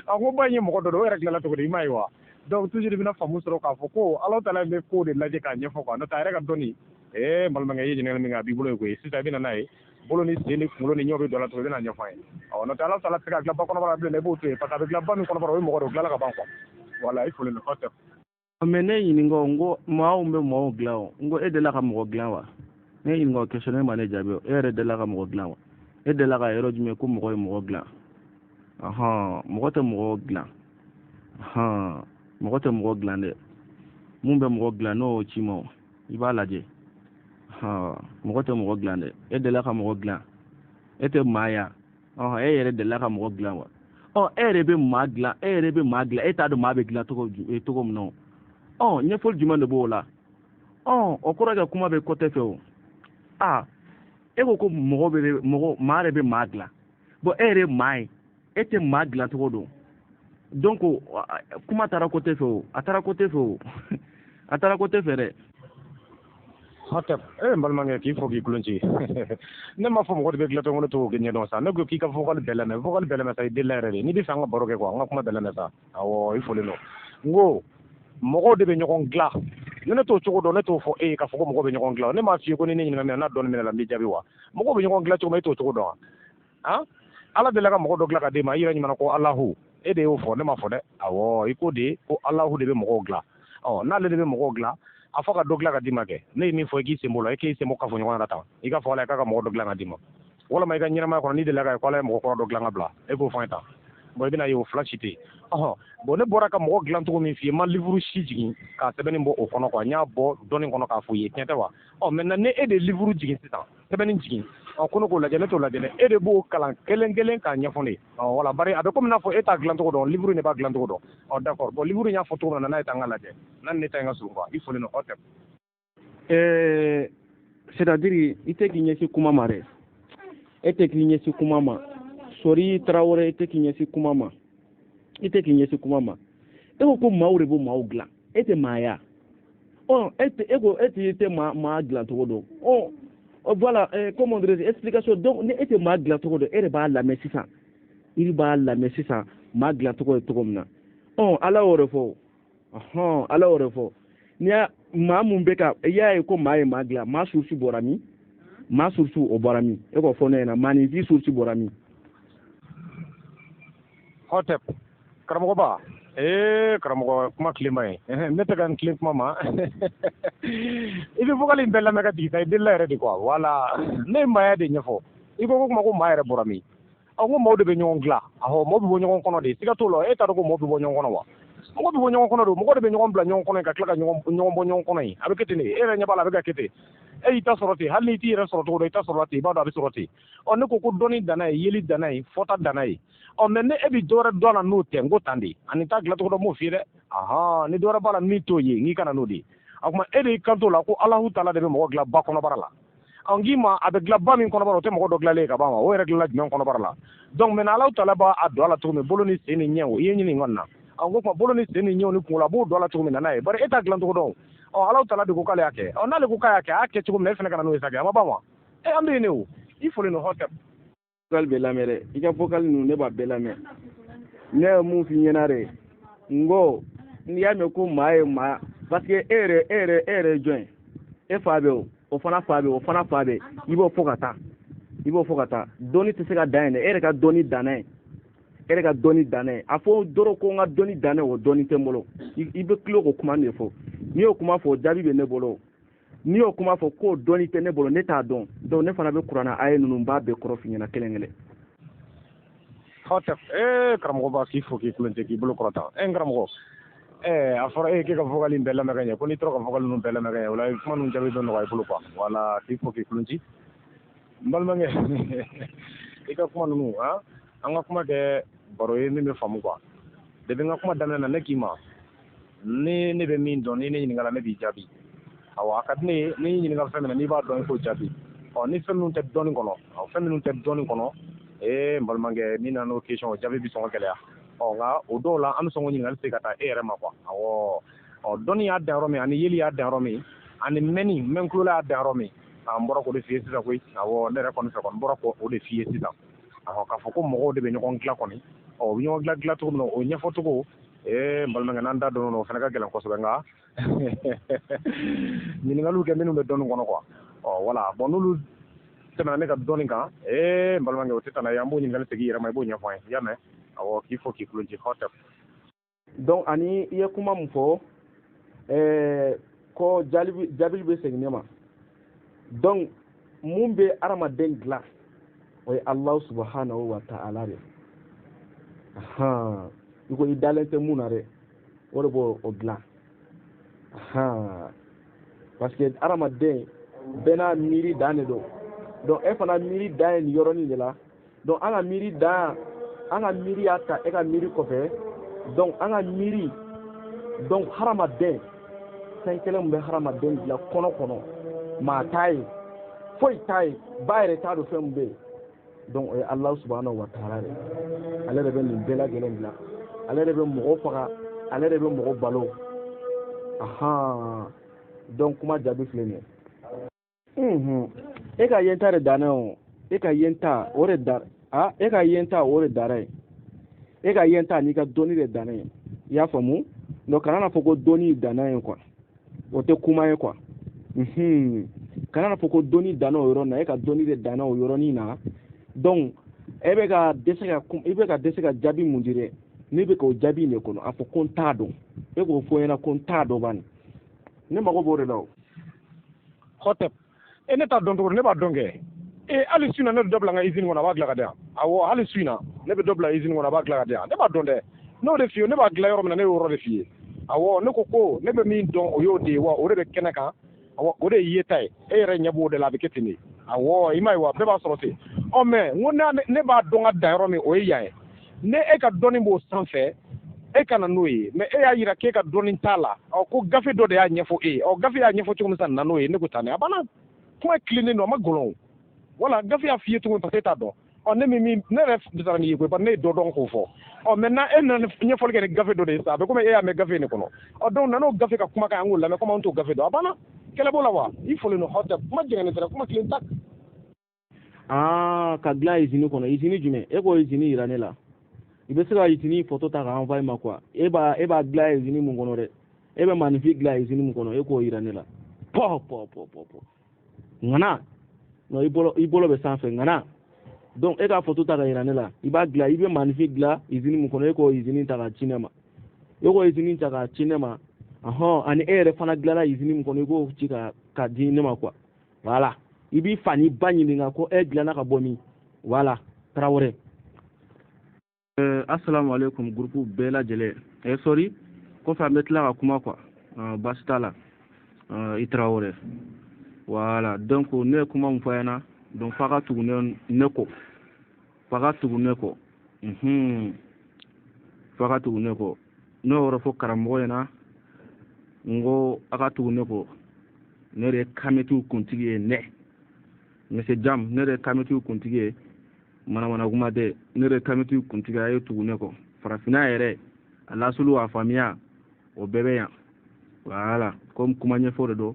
A ko ba in ye mɔgɔ dɔ de, o yɛrɛ dilanna cogo di, i m'a ye wa? Donc toujours i bɛna faamu sɔrɔ k'a fɔ ko Alahu taala bɛ ko de lajɛ k'a ɲɛfɔ quoi. N'o tɛ a yɛrɛ ka dɔnni, ee n balimakɛ, i ye ɲininkali min kɛ, a b'i bolo ye koyi. Sisan i bɛ na n'a ye, bolo ni sen ni kunkolo ni ɲɛw bɛ don a la cogo, i bɛna ɲɛfɔ an ye. Awɔ, n'o tɛ Alahu taala tɛ se ka dilan ba kɔnɔbara bilen dɛ, i b'o to yen, parce que a bɛ dilan ba min kɔnɔbara, o ye mɔgɔ de, o dilanna ka ban quoi. Voilà, i folen don kosɛbɛ. Mais ne ɲininka o, n ko maaw bɛ mɔgɔw dilan o, n ko e delila ka mɔgɔ dilan wa? Ne ɲininka o question, ne ma ne jaabi o. E yɛrɛ delila ka mɔgɔ dilan wa? E delila ka yɔrɔ jumɛn ko mɔgɔ ye mɔgɔ dilan? Ɔhɔn, mɔgɔ tɛ mɔgɔ dilan. Ɔhɔn, mɔgɔ tɛ mɔgɔ dilan dɛ. Mun bɛ mɔgɔ dilan, n'o y'o ci ma o, i b'a lajɛ. Ɔhɔn, mɔgɔ tɛ mɔgɔ dilan dɛ. E delila ka mɔgɔ dilan? E tɛ maa ya? Ɔhɔn, e yɛrɛ delila ka mɔgɔ dilan wa? Ɔ, e yɛrɛ bɛ maa dilan, e yɛrɛ bɛ maa dilan, e t'a dɔn maa bɛ dilan cogo min na o. Ɔ, ɲɛfɔli jumɛn de b'o la? Ɔ, o kɔrɔ kɛ kuma bɛ côté fɛ o. Aa, e ko ko mɔgɔ bɛ mɔgɔ, maa de bɛ maa dilan. Bon, e yɛrɛ ye maa ye, e tɛ maa dilan cogo dɔn. Donc kuma taara côté fɛ o, a taara côté fɛ o, a taara côté fɛ dɛ. Hotep, ee n balimakɛ, k'i fo k'i kulon ci. Ne m'a fɔ mɔgɔ de bɛ dilan cogo, ne t'o ɲɛdɔn sa. Ne ko k'i ka vocal bɛɛ lamɛn, vocal bɛɛ lamɛn sa, i delila yɛrɛ de. N'i bɛ fɛ an ka baro kɛ quoi, an ka kuma bɛɛ lamɛn sa. Awɔ, i folen don. N ko mɔgɔw de bɛ ɲɔgɔn dilan. Ni ne t'o cogo dɔn, ne t'o fɔ e ye k'a fɔ ko mɔgɔ bɛ ɲɔgɔn dilan. Ne m'a f'i ye ko ni ne ɲininka min na, n'a dɔɔni minɛ la, n b'i jaabi wa. Mɔgɔ bɛ ɲɔgɔn dilan cogo min, e t'o cogo dɔn wa? Han, Ala delila ka mɔgɔ dɔ dilan ka d'e ma, i yɛrɛ ɲuman ko Alahu. E de y'o fɔ, ne m'a fɔ dɛ. Awɔ, i ko de ko Alahu de bɛ mɔgɔw dilan. Ɔ, n'ale de bɛ mɔgɔw dilan, a fɔ ka dɔ dilan ka d'i ma kɛ. Ne ye min fɔ, i k'i sen bɔ o la, i k'i sen bɔ kafoɲɔgɔnya la tan. I ka fɔ Ala ye k'a ka mɔgɔ dɔ dilan ka d'i ma. Walama i ka ɲɛnamaya kɔnɔ, n'i delila k'a ye ko Ala ye mɔgɔ kura dɔ dilan ka bila, e k'o fɔ an ye tan. Bon, i bɛna ye o fila si tɛ yen. Ɔhɔn, bon, ne bɔra ka mɔgɔ dilan cogo min f'i ye, n ma livre si jigin k'a sɛbɛnni bɔ o kɔnɔ quoi. N y'a bɔ dɔnni kɔnɔ k'a f'u ye, tiɲɛ tɛ wa? Ɔ, maintenant ni e de ye livre jigin sisan, sɛbɛnni jigin, ɔ, ko ne k'o lajɛ, ne t'o lajɛ dɛ. E de b'o kalan kelen kelen k'a ɲɛfɔ ne ye. Ɔ, wala, bari a bɛ komi n'a fɔ e t'a dilan cogo dɔn, livre de b'a dilan cogo dɔn. Ɔ, d'accord, bon, livre y'a fɔ cogo min na, n'a ye taa n ka lajɛ n'a ni ne ta in ka surun quoi. I folen don, ɔ tɛ. C'est à dire i tɛ k'i ɲɛsin kuma ma dɛ, e tɛ k'i ɲɛsin kuma ma. Sori Tarawele, i tɛ k'i ɲɛsin kuma ma, i tɛ k'i ɲɛsin kuma ma. E ko ko maaw de bɛ maaw dilan, e tɛ maaya. Ɔ, e tɛ, e ko e tɛ, tɛ maa maa dilan cogo dɔn. Ɔ, voilà, comment dire, explication. Donc ni e tɛ maa dilan cogo dɔn, e de b'a lamɛn sisan, i b'a lamɛn sisan maa dilan cogo ye cogo min na. Ɔ, Ala y'o de fɔ. Ɔhɔn, Ala y'o de fɔ. N'i y'a maa mun bɛ ka, i y'a ye ko maa ye maa dilan, maa source bɔra min? Maa source o bɔra min? E k'o fɔ ne ɲɛna, maaninfin source bɔra min? Hɔtɛp, karamɔgɔba, ee karamɔgɔ, kuma tilenba ye. Ne tɛ ka n tilen kuma ma. I bɛ vocal in bɛɛ lamɛn ka jigin sa, i delila yɛrɛ de quoi. Voilà, ne ye maaya de ɲɛfɔ. I ko ko kuma ko maa yɛrɛ bɔra min? Ɔ, n ko maaw de bɛ ɲɔgɔn dilan. Ahɔ, maaw bɛ bɔ ɲɔgɔn kɔnɔ de, siga t'o la. E t'a dɔn ko maaw bɛ bɔ ɲɔgɔn kɔnɔ wa? Mɔgɔ bɛ bɔ ɲɔgɔn kɔnɔ don, mɔgɔ de bɛ ɲɔgɔn bila ɲɔgɔn kɔnɔ ka tila ka ɲɔgɔn bɔ ɲɔgɔn kɔnɔ yen. A bɛ kɛ ten de, e yɛrɛ ɲɛ b'a la, a bɛ ka kɛ ten. E y'i ta sɔrɔ ten, hali n'i t'i yɛrɛ sɔrɔ cogo dɔn, i ta sɔrɔ ten, i b'a dɔn a bɛ sɔrɔ ten. Ɔ, ne ko ko dɔnni danna ye, yeli danna ye, fɔta danna ye. Ɔ, mais ne e bɛ dɔwɛrɛ dɔn a la n'o tɛ, n ko tan de. Ani t'a dilancogo dɔn, m'o f'i ye dɛ. Ahan, ni dɔwɛrɛ b'a la min t'o ye, n k'i kana n'o de ye. A kuma e de y'i kanto la ko Alahu taala de bɛ mɔgɔ dilan ba kɔnɔbara la. Ɔ, n k'i ma a bɛ dilan ba min kɔnɔbara, o tɛ mɔgɔ dɔ dilanlen ye ka ban wa? O yɛrɛ dilanla jumɛn kɔnɔbara la? Donc maintenant Alahu taala b'a don a la cogo min, bolo ni sen ni ɲɛw, i ye ɲini kɔni na. Ɔ, n ko kuma bolo ni sen ni ɲɛw ni kunkolo, a b'o don a la cogo min na n'a ye. Bari e t'a dilancogo dɔn. Ɔ, Alahu taala de ko k'ale y'a kɛ. Ɔ, n'ale ko k'a y'a kɛ, a y'a kɛ cogo min na, e fana ka na n'o ye sa kɛ, a ma ban wa? E, an bɛ yen de o. I folen don, hɔtɛp. Vocal bɛ lamɛn dɛ, i ka vocal ninnu ne b'a bɛɛ lamɛn. Ne ye mun f'i ɲɛna dɛ, n ko n'i y'a mɛn ko maa ye maa, parce que e yɛrɛ, e yɛrɛ, e yɛrɛ ye jɔn ye? E fa bɛ o, o fana fa bɛ o, fana fa bɛ, i b'o fɔ ka taa, i b'o fɔ ka taa. Dɔnni tɛ se ka dan yen dɛ. E yɛrɛ ka dɔnni danna yen, e yɛrɛ ka dɔnni danna yen. A fɔ dɔrɔn ko n ka dɔnni danna yen, o dɔnni tɛ n bolo. I bɛ tulo k'o kuma de fɔ. N'i y'o kuma fɔ, o jaabi bɛ ne bolo. N'i y'o kuma fɔ k'o dɔnni tɛ ne bolo, ne t'a dɔn. Donc ne fana bɛ kuranna aya ninnu, n b'a bɛɛ kɔrɔ f'i ɲɛna kelen kelen. Hɔtɛp, ee karamɔgɔba, k'i fo k'i kulon k'i bolo kɔrɔta. E n karamɔgɔ, ee a fɔra e k'e ka vocal in bɛɛ lamɛn ka ɲɛ, ko n'i tora ka vocal ninnu bɛɛ lamɛn ka ɲɛ, o la kuma ninnu jaabi bɛ nɔgɔya i bolo quoi. Voilà, k'i fo k'i kulon ci. N balimakɛ, i ka kuma ninnu, han, an ka kuma kɛ baro ye min bɛ faamu quoi. Depuis n ka kuma daminɛ na, ne k'i ma ni ne bɛ min dɔn, ni ne ɲininka la, ne b'i jaabi. Awɔ, a ka di ne ye n'i ɲininka fɛn min na, n'i b'a dɔn, i k'o jaabi. Ɔ, ni fɛn minnu tɛ dɔnni kɔnɔ, ɔ, fɛn minnu tɛ dɔnni kɔnɔ, ee n balimakɛ, n'i nana n'o question, o jaabi bɛ sɔn ka gɛlɛya. Ɔ, nka o dɔw la, an bɛ sɔn k'o ɲininkali segin ka taa e yɛrɛ ma quoi. Awɔ, ɔ, dɔnni y'a dan yɔrɔ min, ani yeli y'a dan yɔrɔ min, ani mɛnni mɛn tulo la y'a dan yɔrɔ min, an bɔra k'o de f'i ye sisan koyi. Awɔ, ne yɛrɛ kɔni fɛ kɔni, n bɔra k'o de f'i ye sisan. Awɔ, k'a fɔ ko mɔgɔw de bɛ ɲɔgɔn dilan kɔni. Ɔ, u bɛ ɲɔgɔn dilan dilan cogo min na, o ɲɛfɔ cogo, ee n balimakɛ, n'an da donn'o la, o fana ka gɛlɛn kosɛbɛ. Nka ɲininkaliw kɛ minnu bɛ dɔnni kɔnɔ quoi. Ɔ, voilà, bon, n'olu tɛmɛna ne ka dɔnni kan, ee n balimakɛ, o tɛ taa n'a ye. An b'o ɲininkali segin i yɛrɛ ma, i b'o ɲɛfɔ an ye. I y'a mɛn? Awɔ, k'i fo k'i kulon ci, hɔtɛp. Donc ani i ye kuma mun fɔ, ko jaabi bɛ segin ne ma. Donc mun bɛ hadamaden dilan, o ye Alahu subahanahu wa ta'ala de. Ahan, i ko i dalen tɛ mun na dɛ, o de b'o o dilan. Ahan, parce que hadamaden bɛɛ n'a miiri dan de don. Donc e fana miiri dan ye nin yɔrɔnin de la. Donc an ka miiri dan, an ka miiri y'a ta e ka miiri kɔfɛ. Donc an ka miiri, donc hadamaden fɛn kelen min bɛ hadamaden bila kɔnɔ kɔnɔ, maa t'a ye, foyi t'a ye, ba yɛrɛ t'a dɔn fɛn min bɛ yen. Donc o ye Alahu subahanahu wa ta'ala de. Ale de bɛ nin bɛɛ lajɛlen bila, ale de bɛ mɔgɔ faga, ale de bɛ mɔgɔ balo. Ahan, donc kuma jaabi filɛ nin ye. E ka yenta de danna o, e ka yenta o de da, a e ka yenta o de dara ye. E ka yenta n'i ka dɔnni de danna ye. I y'a faamu? Donc kana na fɔ ko dɔnni danna ye quoi. O tɛ kuma ye quoi. Kana fɔ ko dɔnni danna o yɔrɔ na, e ka dɔnni de danna o yɔrɔnin na. Donc e bɛ ka dɛsɛ ka i bɛ ka dɛsɛ ka jaabi mun di dɛ, ne bɛ k'o jaabi in de kɔnɔ. A fɔ ko n t'a dɔn, e k'o fɔ n ɲɛna ko n t'a dɔn bani, ne mago b'o de la o. Hotep, e ne t'a dɔn cogo di? Ne b'a dɔn kɛ. E hali su in na ne bɛ dɔ bila n ka usine kɔnɔ, a b'a dilan ka di yan. Awɔ, hali su in na ne bɛ dɔ bila usine kɔnɔ, a b'a dilan ka di yan. Ne b'a dɔn dɛ. N'o de f'i ye, ne b'a dilan yɔrɔ min na, ne y'o yɔrɔ de f'i ye. Awɔ, ne ko ko ne bɛ min dɔn, o y'o de ye wa, o de bɛ kɛnɛ kan. Awɔ, o de ye yeta ye. E yɛrɛ ɲɛ b'o de la, a bɛ kɛ ten de. Awɔ, i m'a ye wa, bɛɛ b'a sɔrɔ ten. Ɔ mɛ n ko ne b'a dɔn ka dan yɔrɔ min, o ye yan ye. Ne e ka dɔnni b'o sanfɛ, e ka na n'o ye. Mɛ e y'a yira k'e ka dɔnni t'a la. Ɔ ko gafe dɔ de y'a ɲɛfɔ e ye. Ɔ gafe y'a ɲɛfɔ cogo min sisan, na n'o ye. Ne ko tan ne, a banna. Kuma tilennen don, a ma gɔlɔn o. Wala gafe y'a f'i ye cogo min, parce que e t'a dɔn. Ɔ ne min ne yɛrɛ bisara n'i ye koyi, bari ne ye dɔ dɔn k'o fɔ. Ɔ maintenant e nana ɲɛfɔli kɛ ni gafe dɔ de ye sisan, a bɛ komi e y'a mɛn gafe in de kɔnɔ. Ɔ donc na n'o gafe ka kumakan, an k'o lamɛn komi an t'o gafe dɔn. A banna, kɛlɛ b'o la wa? I fɔlen don Hotep, kuma jɛngɛnnen tɛ dɛ, kuma tilen tak. Aa, ka dilan usine kɔnɔ. Usine jumɛn? E k'o usine yira ne la. I bɛ se ka usine photo ta k'a envoyer ma quoi. E b'a dilan usine mun kɔnɔ dɛ, e bɛ maninfin dilan usine mun kɔnɔ, e k'o yira ne la. Pɔ pɔ pɔ pɔ pɔ, ŋana non, i bolo bɛ sanfɛ ŋana. Donc e ka photo ta ka yira ne la, i b'a dilan, i bɛ maninfin dilan usine mun kɔnɔ, e k'o usine ta k'a ci ne ma. E k'o usine ta k'a ci ne ma. Ɔhɔn, ani e yɛrɛ fana dilanna usine mun kɔnɔ, i k'o ci ka di ne ma quoi. Voilà, i b'i fa n'i ba ɲininka ko e dilanna ka bɔ min. Voilà, Tarawele. Assalamu alaikum groupe bɛɛ lajɛlen. Sorry, kɔfɛ an bɛ tila ka kuma quoi. Baasi t'a la. I Tarawele. Voilà, donc ne ye kuma min fɔ a ɲɛna, donc f'a ka tugu ne kɔ. F'a ka tugu ne kɔ. F'a ka tugu ne kɔ. Ne y'o yɔrɔ fɔ karamɔgɔ ɲɛna, n ko a ka tugu ne kɔ. Ne de ye kametiw kuntigi ye, ne. Monsieur Jam, ne de ye kametiw kuntigi ye. Manamana kuma tɛ, ne de ye kametiw kuntigi ye, a ye tugu ne kɔ. Farafinna yɛrɛ, a lasulu, a faamuya, o bɛɛ bɛ yan. Voilà, comme kuma ɲɛfɔ de don.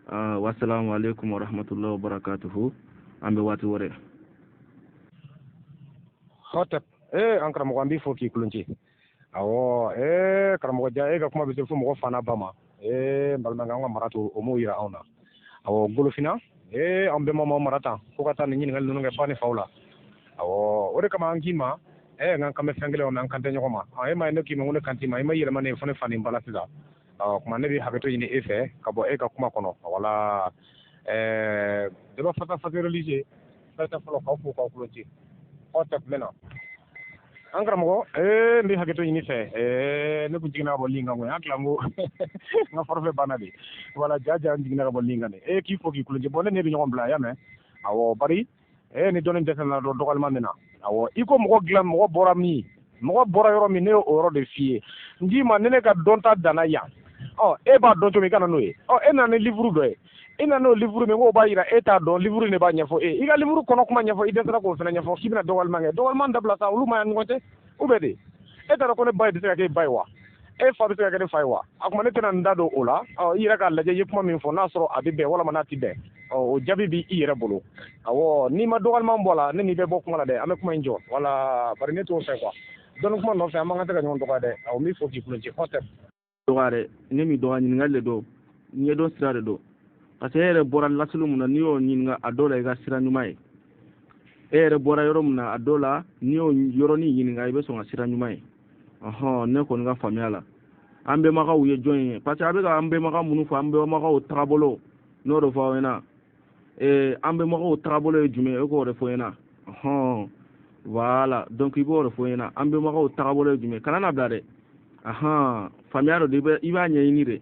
Wassalamu alaikum wa rahmatullahi wa barakatuhu. An bɛ waati wɛrɛ. Hotep, an karamɔgɔ, an b'i fo k'i kulon ci. Awɔ, karamɔgɔ ja, e ka kuma bɛ se fo mɔgɔ fana ba ma. N balimakɛ, an ka mara to o m'o yira anw na. Awɔ, golofina, an bɛnbaw m'aw mara tan fo ka taa nin ɲininkali ninnu kɛ ba ni faw la. Awɔ, o de kama an k'i ma, n kan bɛ fɛn kelen ma, an kan tɛ ɲɔgɔn ma. E ma ye ne k'i ma ko ne kan t'i ma, i ma yɛlɛma ne ye fo ne fa ni ba la sisan. Ɔ kuma ne bɛ hakɛto ɲini e fɛ ka bɔ e ka kuma kɔnɔ. Wala débat face à face religieux, fɛn tɛ fɔlɔ k'aw fo k'aw kulo ci. Hotep mɛn na. An karamɔgɔ, n bɛ hakɛto ɲini fɛ. Ne kun jiginna ka bɔ lin kan koyi, an tila n ko n ka forfait banna de. Wala ja ja, n jiginna ka bɔ lin kan de. K'i fo k'i kulo ci. Bon, ne ne bɛ ɲɔgɔn bila, y'a mɛn? Awɔ, bari ni dɔnni dɛsɛ nana dɔrɔn, dɔgɔyalima bɛ na. Awɔ, i ko mɔgɔ dilan, mɔgɔ bɔra min, mɔgɔ bɔra yɔrɔ min, ne y'o yɔrɔ de f'i ye. N k'i ma, ne ka dɔnta danna yan. Ɔ e b'a dɔn cogo min, i ka na n'o ye. Ɔ e nana ni livre dɔ ye, e nana n'o livre min, k'o b'a yira e t'a dɔn, livre de b'a ɲɛfɔ e. I ka livre kɔnɔ kuma ɲɛfɔ, i dɛsɛra k'o fana ɲɛfɔ, k'i bɛna dɔgɔyalima kɛ. Dɔgɔyalima dabila sa, olu ma ɲi ɲɔgɔn cɛ. Ou bien de, e t'a dɔn ko ne ba ye bɛ se ka kɛ e ba ye wa? E fa bɛ se ka kɛ ne fa ye wa? A kuma ne tɛna n da don o la. Ɔ i yɛrɛ k'a lajɛ, i ye kuma min fɔ, n'a sɔrɔ a bɛ bɛn walima n'a tɛ bɛn. Ɔ o jaabi b'i yɛrɛ bolo. Awɔ, n'i ma dɔgɔyalima bɔ a la, ne n'i bɛ bɔ kuma la dɛ, an bɛ kuma in jɔ. Wala bari ne t'o fɛ quoi. Dɔnni kuma nɔfɛ, an man kan tɛ ka ɲɔgɔn dɔgɔya dɛ. Awɔ, n b'i fo k'i kulo ci. Hotep. Dɔgɔya dɛ, ne m'i dɔgɔya, ɲininkali de don, ɲɛdɔn sira de don. Parce que e yɛrɛ bɔra lasili mun na, n'i y'o ɲininka, a dɔw la i ka sira ɲuman ye. E yɛrɛ bɔra yɔrɔ min na, a dɔw la n'i y'o yɔrɔnin ɲininka, i bɛ sɔn ka sira ɲuman ye. Ɔhɔn, ne kɔni ka faamuya la, an bɛnbakaw ye jɔn ye? Parce que a bɛ ka an bɛnbakaw minnu fɔ, an bɛnbakaw tagabolo, n'o de fɔ aw ɲɛna. An bɛnbakaw tagabolo ye jumɛn ye? E k'o de fɔ n ɲɛna. Ɔhɔn, voilà, donc i b'o de fɔ n ɲɛna. An bɛnbakaw tagabolo ye jumɛn ye? Kana na bila dɛ. Ahan, faamuya dɔ de, i b'a ɲɛɲini de,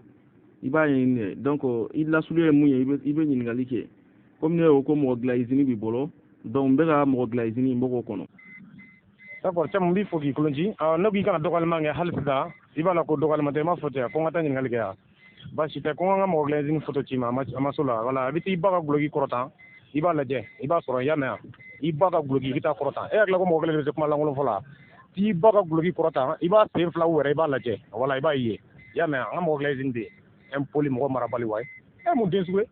i b'a ɲɛɲini de. Donc i lasulu ye mun ye, i bɛ ɲininkali kɛ. Komi ne ko ko mɔgɔ dilan usine b'i bolo, donc n bɛ ka mɔgɔ dilan usine, n bɛ k'o kɔnɔ. D'accord, cɛ, mun b'i fo k'i kulon ci. Ne ko i kana dɔgɔyalima kɛ hali sisan, i b'a la ko dɔgɔyalima tɛ, i m'a fɔ ten, ko n ka taa ɲininkali kɛ yan. Baasi tɛ, ko n ka mɔgɔ dilan usine photo ci ma, a ma so la. Wala i bɛ t'i ba ka guloki kɔrɔtan, i b'a lajɛ, i b'a sɔrɔ, i y'a mɛn wa? I ba ka guloki, i bɛ taa kɔrɔtan. E hakili ko mɔgɔ kelen de bɛ se kuma lankolon fɔ la. T'i ba ka guloki kɔrɔtan, i b'a sen fila wɛrɛ, i b'a lajɛ. Wala i b'a ye, i y'a mɛn? An ka mɔgɔ dilan usine bɛ yen. Impoli, mɔgɔ marabali wa ye. E mun den sugu ye?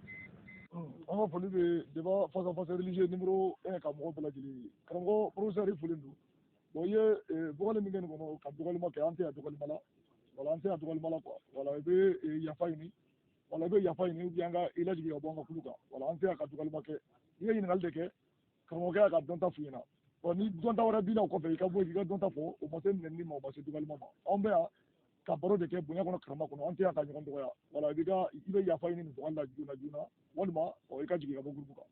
An ka foli bɛ débat face à face religieux numéro 1 ka mɔgɔ bɛɛ lajɛlen ye. Karamɔgɔ professeur, i folen don. Bon, i ye dɔgɔli min kɛ nin kɔnɔ, ka dɔgɔlima kɛ, an tɛ yan dɔgɔlima la. Wala an tɛ yan dɔgɔlima la quoi. Wala i bɛ yafa ɲini. Wala i bɛ yafa ɲini ou bien an ka i lajigin ka bɔ an ka kulu kan. Wala an tɛ yan ka dɔgɔyalima kɛ. I ye ɲininkali de kɛ, karamɔgɔkɛ y'a ka dɔnta f'i ɲɛna. Ɔ ni dɔnta wɛrɛ b'i la o kɔfɛ, i ka bɔ k'i ka dɔnta fɔ, o ma se nɛnini ma, o ma se dɔgɔyalima ma. Anw bɛ yan ka baro de kɛ bonya kɔnɔ, karama kɔnɔ, an tɛ yan ka ɲɔgɔn dɔgɔya. Wala i b'i ka i bɛ yafa ɲini nin vocal la joona joona, walima ɔ i ka jigin ka bɔ groupe kan.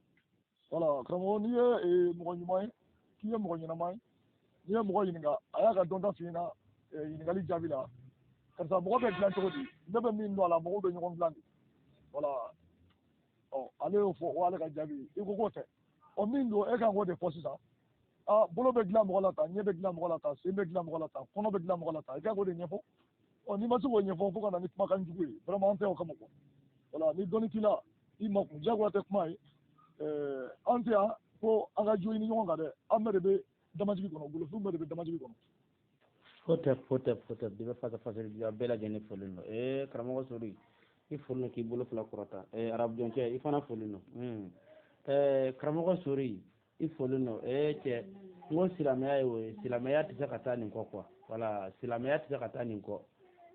Wala karamɔgɔ, n'i ye mɔgɔ ɲuman ye, k'i ye mɔgɔ ɲɛnama ye, n'i ye mɔgɔ ɲininka, a y'a ka dɔnta f'i ɲɛna ɲininkali jaabi la. Karisa, mɔgɔ bɛ dilan cogo di? Ne bɛ min dɔn a la, mɔgɔw bɛ ɲɔgɔn dilan de. Wala ɔ ale y'o fɔ, o y'ale ka jaabi ye. I ko k'o tɛ. Ɔ min don, e kan k'o de fɔ sisan. Aa, bolo bɛ dilan mɔgɔ la tan, ɲɛ bɛ dilan mɔgɔ la tan, sen bɛ dilan mɔgɔ la tan, kɔnɔ bɛ dilan mɔgɔ la tan, i kan k'o de ɲɛfɔ. Ɔ n'i ma se k'o ɲɛfɔ, fo ka na ni kumakan jugu ye, vraiment an tɛ o kama quoi. Wala ni dɔnni t'i la, i makun, diyagoya tɛ kuma ye. An tɛ yan ko an ka jo ɲini ɲɔgɔn kan dɛ, an bɛɛ de bɛ damajigi kɔnɔ, golofinw bɛɛ de bɛ damajigi kɔnɔ. Hotep, hotep, hotep, de bɛ fasa fasali bɛɛ lajɛlen folen don. Ee, karamɔgɔ Sori, i folen don k'i bolo fila kɔrɔta. Ee, arabu jɔncɛ, i fana folen don. Ee, karamɔgɔ Sori, i folen don. Ee, cɛ, n ko silamɛya ye o ye, silamɛya tɛ se ka taa nin kɔ quoi. Wala silamɛya tɛ se ka taa nin kɔ.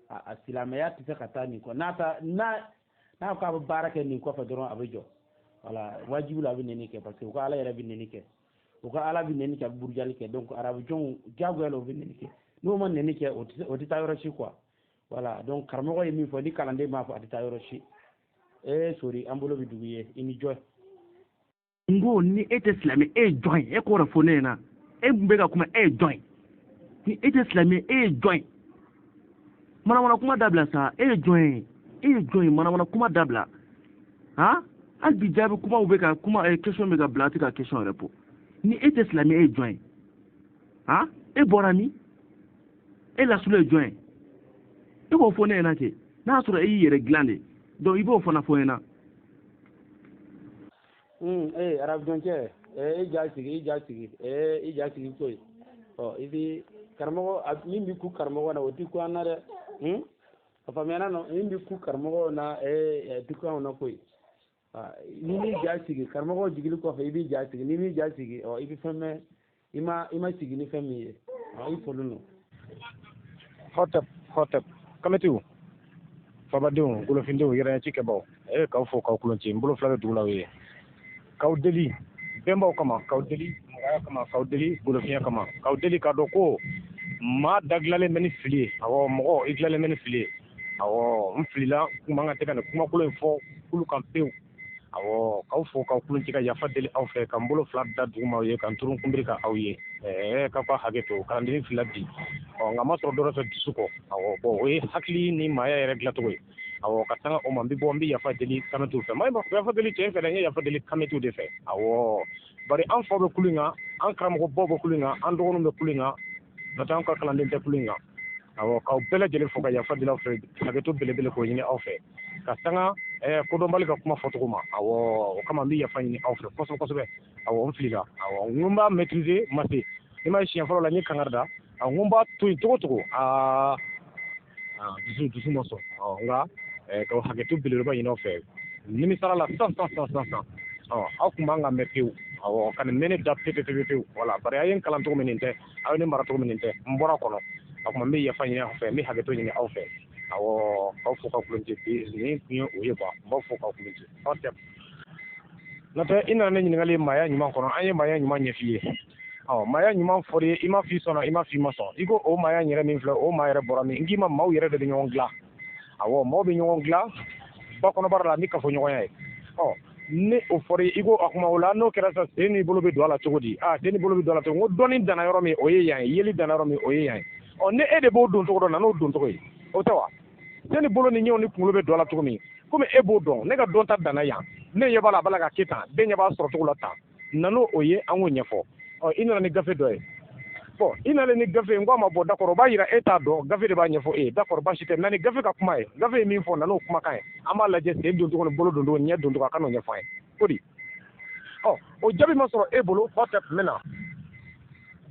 A silamɛya tɛ se ka taa nin kɔ. N'a ta n'a n'a ko a bɛ baara kɛ nin kɔfɛ dɔrɔn, a bɛ jɔ. Wala wajibi la, a bɛ nɛni kɛ, parce que u ka Ala yɛrɛ bɛ nɛni kɛ. U ka Ala bɛ nɛni kɛ, a bɛ burujali kɛ. Donc arabu jɔnw diyagoya la, u bɛ nɛni kɛ. N'o ma nɛni kɛ, o tɛ taa yɔrɔ si quoi. Voilà, donc karamɔgɔ ye min fɔ, ni kalanden m'a fɔ, a tɛ taa yɔrɔ si. Ee, Sori, an bolo bɛ dugu ye, i ni jɔ. N ko ni e tɛ silamɛ, e ye jɔn ye? E k'o de fɔ ne ɲɛna. E mun bɛ ka kuma, e ye jɔn ye? Ni e tɛ silamɛ, e ye jɔn ye? Manamana kuma dabila sa. E ye jɔn ye? E ye jɔn ye? Manamana kuma dabila. Han, hali bi jaabi kumaw bɛ ka kuma, question bɛ ka bila, a tɛ ka question yɛrɛ bɔ. Ni e tɛ silamɛ, e ye jɔn ye? Han, e bɔra min? E lasulu ye jɔn ye? E k'o fɔ ne ɲɛna kɛ. N'a y'a sɔrɔ e y'i yɛrɛ dilan de, donc i b'o fana fɔ n ɲɛna. Ee, arabu jɔncɛ, i ja sigi, i ja sigi, i ja sigi koyi. Ɔ i bi karamɔgɔ min bi ku karamɔgɔ na, o ti ku an na dɛ. A faamuyana nɔ, min bi ku karamɔgɔ na, ti ku anw na koyi. N'i m'i ja sigi karamɔgɔ jigili kɔfɛ, i b'i ja sigi. N'i m'i ja sigi, ɔ i bɛ fɛn mɛn, i ma sigi ni fɛn min ye. Ɔ i foli nɔ. Hotep, hotep, kametiw, fabadenw, golofindenw, yɛrɛɲɛci kɛbaw, e k'aw fo k'aw kulon ci. N bolo fila bɛ dugu la o ye k'aw deli bɛnbaw kama, k'aw deli mɔgɔya kama, k'aw deli golofinya kama, k'aw deli k'a dɔn ko maa da dilanlen bɛ ni fili ye. Awɔ, mɔgɔ i dilanlen bɛ ni fili ye. Awɔ, n filila, kun man kan tɛ ka nin kumakolo in fɔ kulu kan pewu. Awɔ, k'aw fo k'aw kulon ci, ka yafa deli aw fɛ, ka n bolo fila da duguma aw ye, ka n turun kunbiri ka aw ye. K'aw ka hakɛ to, kalanden filila bi. Ɔ nka a ma sɔrɔ dɔ wɛrɛ fɛ, dusu kɔ. Awɔ, bon, o ye hakili ni maaya yɛrɛ dilancogo ye. Awɔ, ka sanga o ma, n bɛ bɔ, n bɛ yafa deli kametiw fɛ. Maa yafa deli cɛ in fɛ dɛ, n ye yafa deli kametiw de fɛ. Awɔ, bari an faw bɛ kulu in kan, an karamɔgɔbaw bɛ kulu in kan, an dɔgɔninw bɛ kulu in kan, n'o tɛ an ka kalanden tɛ kulu in kan. Awɔ, k'aw bɛɛ lajɛlen fo ka yafa deli aw fɛ, hakɛto belebele k'o ɲini aw fɛ, ka sanga kodɔnbali ka kuma fɔcogo ma. Awɔ, o kama n bɛ yafa ɲini aw fɛ kosɛbɛ kosɛbɛ. Awɔ, n filila. Awɔ, n ko n b'a maîtriser, ma se. I ma ye, siɲɛ fɔlɔ la n ye kangari da, awɔ, n ko n b'a to yen cogo cogo, aa, dusu ma sɔn. Ɔ nka k'aw hakɛto belebeleba ɲini aw fɛ, nimisara la san san san san san. Ɔ aw kun b'an ka mɛn pewu. Awɔ, ka nin mɛn ne da pewu pewu pewu. Wala bari a ye n kalan cogo min nin tɛ, aw ye ne mara cogo min nin tɛ, n bɔra kɔnɔ. O tuma n bɛ yafa ɲini aw fɛ, n bɛ hakɛto ɲini aw fɛ. Awɔ, k'aw fo k'aw kulon ci. Bi nin kun ye o ye quoi, n b'aw fo k'aw kulon ci. Aw tɛ n'o tɛ, i nana ne ɲininkali maaya ɲuman kɔnɔ, an ye maaya ɲuman ɲɛf'i ye. Ɔ maaya ɲuman fɔr'i ye, i ma f'i sɔnna, i ma f'i ma sɔn. I ko o maaya yɛrɛ min filɛ, o maa yɛrɛ bɔra min? N k'i ma, maaw yɛrɛ de bɛ ɲɔgɔn dilan. Awɔ, maaw bɛ ɲɔgɔn dilan ba kɔnɔbara la ni kafoɲɔgɔnya ye. Ɔ ni o fɔra i ko a kuma o la, n'o kɛra sisan, sen ni bolo bɛ don a la cogo di? Aa, sen ni bolo bɛ don a la cogo? N ko dɔnni danna yɔrɔ min, o ye yan ye, yeli danna yɔrɔ min, o ye yan ye. Ɔ ni e de b'o don cogo dɔn, na n'o don cogo ye, o tɛ wa? Sen ni bolo ni ɲɛw ni kunkolo bɛ don a la cogo min, komi e b'o dɔn, ne ka dɔn ta danna yan, ne ɲɛ b'a la, a b'a la ka kɛ tan, den ɲɛ b'a sɔrɔ cogo la tan, na n'o o ye, an k'o ɲɛfɔ. Ɔ i nana ni gafe dɔ ye. Bon, i nalen ni gafe ye, n ko a ma bɔ, d'accord, o b'a yira e t'a dɔn, gafe de b'a ɲɛfɔ e ye. D'accord, baasi tɛ, na ni gafe ka kuma ye. Gafe ye min fɔ, na n'o kumakan ye, an b'a lajɛ, sen don cogo ni bolo don cogo, ɲɛ don cogo, a ka n'o ɲɛfɔ an ye ko di. Ɔ o jaabi ma sɔrɔ e bolo. Hɔtɛ n bɛ na.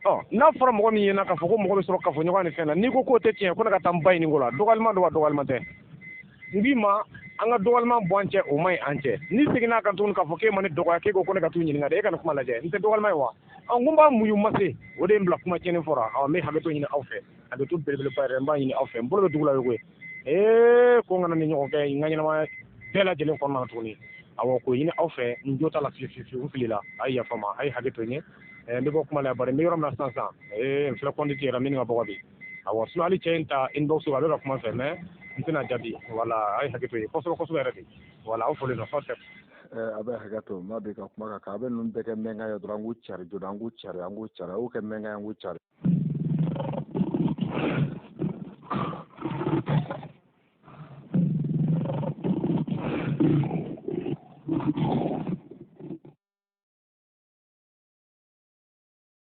Ɔ n'a fɔra mɔgɔ min ɲɛna k'a fɔ ko mɔgɔ bɛ sɔrɔ kafoɲɔgɔnya ni fɛn na, n'i ko k'o tɛ tiɲɛ, ko ne ka taa n ba ɲini ko la, dɔgɔyalima don wa dɔgɔyalima tɛ? N k'i ma, an ka dɔgɔyalima bɔ an cɛ, o man ɲi an cɛ. N'i seginna a kan tuguni k'a fɔ k'e ma ne dɔgɔya, k'e ko ko ne ka t'u ɲininka dɛ, e ka nin kuma lajɛ, n tɛ dɔgɔyalima ye wa? Ɔ n ko n b'a muɲu, ma se, o de ye n bila kuma tiɲɛni fɔra. Awɔ, n bɛ hakɛto ɲini aw fɛ, hakɛto belebeleba yɛrɛ n b'a ɲini aw fɛ. N bolo bɛ dugu la koyi. Ee, ko n kana ni ɲɔgɔn kɛ n ka ɲɛnamaya Bɛɛ lajɛlen kɔnɔna na tuguni. Awɔ, k'o ɲini aw fɛ, n jo t'a la fiyewu fiyewu, n filila, a ye yafa n ma, a ye hakɛ to n ye. N bɛ bɔ kuma la, bari n bɛ yɔrɔ min na sisan sisan, n filɛ conduite yɛrɛ min ka bɔgɔ bi. Awɔ, sinon hali cɛ in ta inbox a bɛ ka kuma n fɛ, mais n tɛna jaabi. Wala, a ye hakɛ to ye kosɛbɛ kosɛbɛ yɛrɛ de. Wala, aw fɔlen don fɔ. A bɛ hakɛ to, ma bi ka kuma kan, a bɛ ninnu bɛɛ kɛ mɛnkan ye dɔrɔn. An k'u cari joona, an k'u cari, an k'u cari, a y'u kɛ mɛnkan ye, an k'u cari.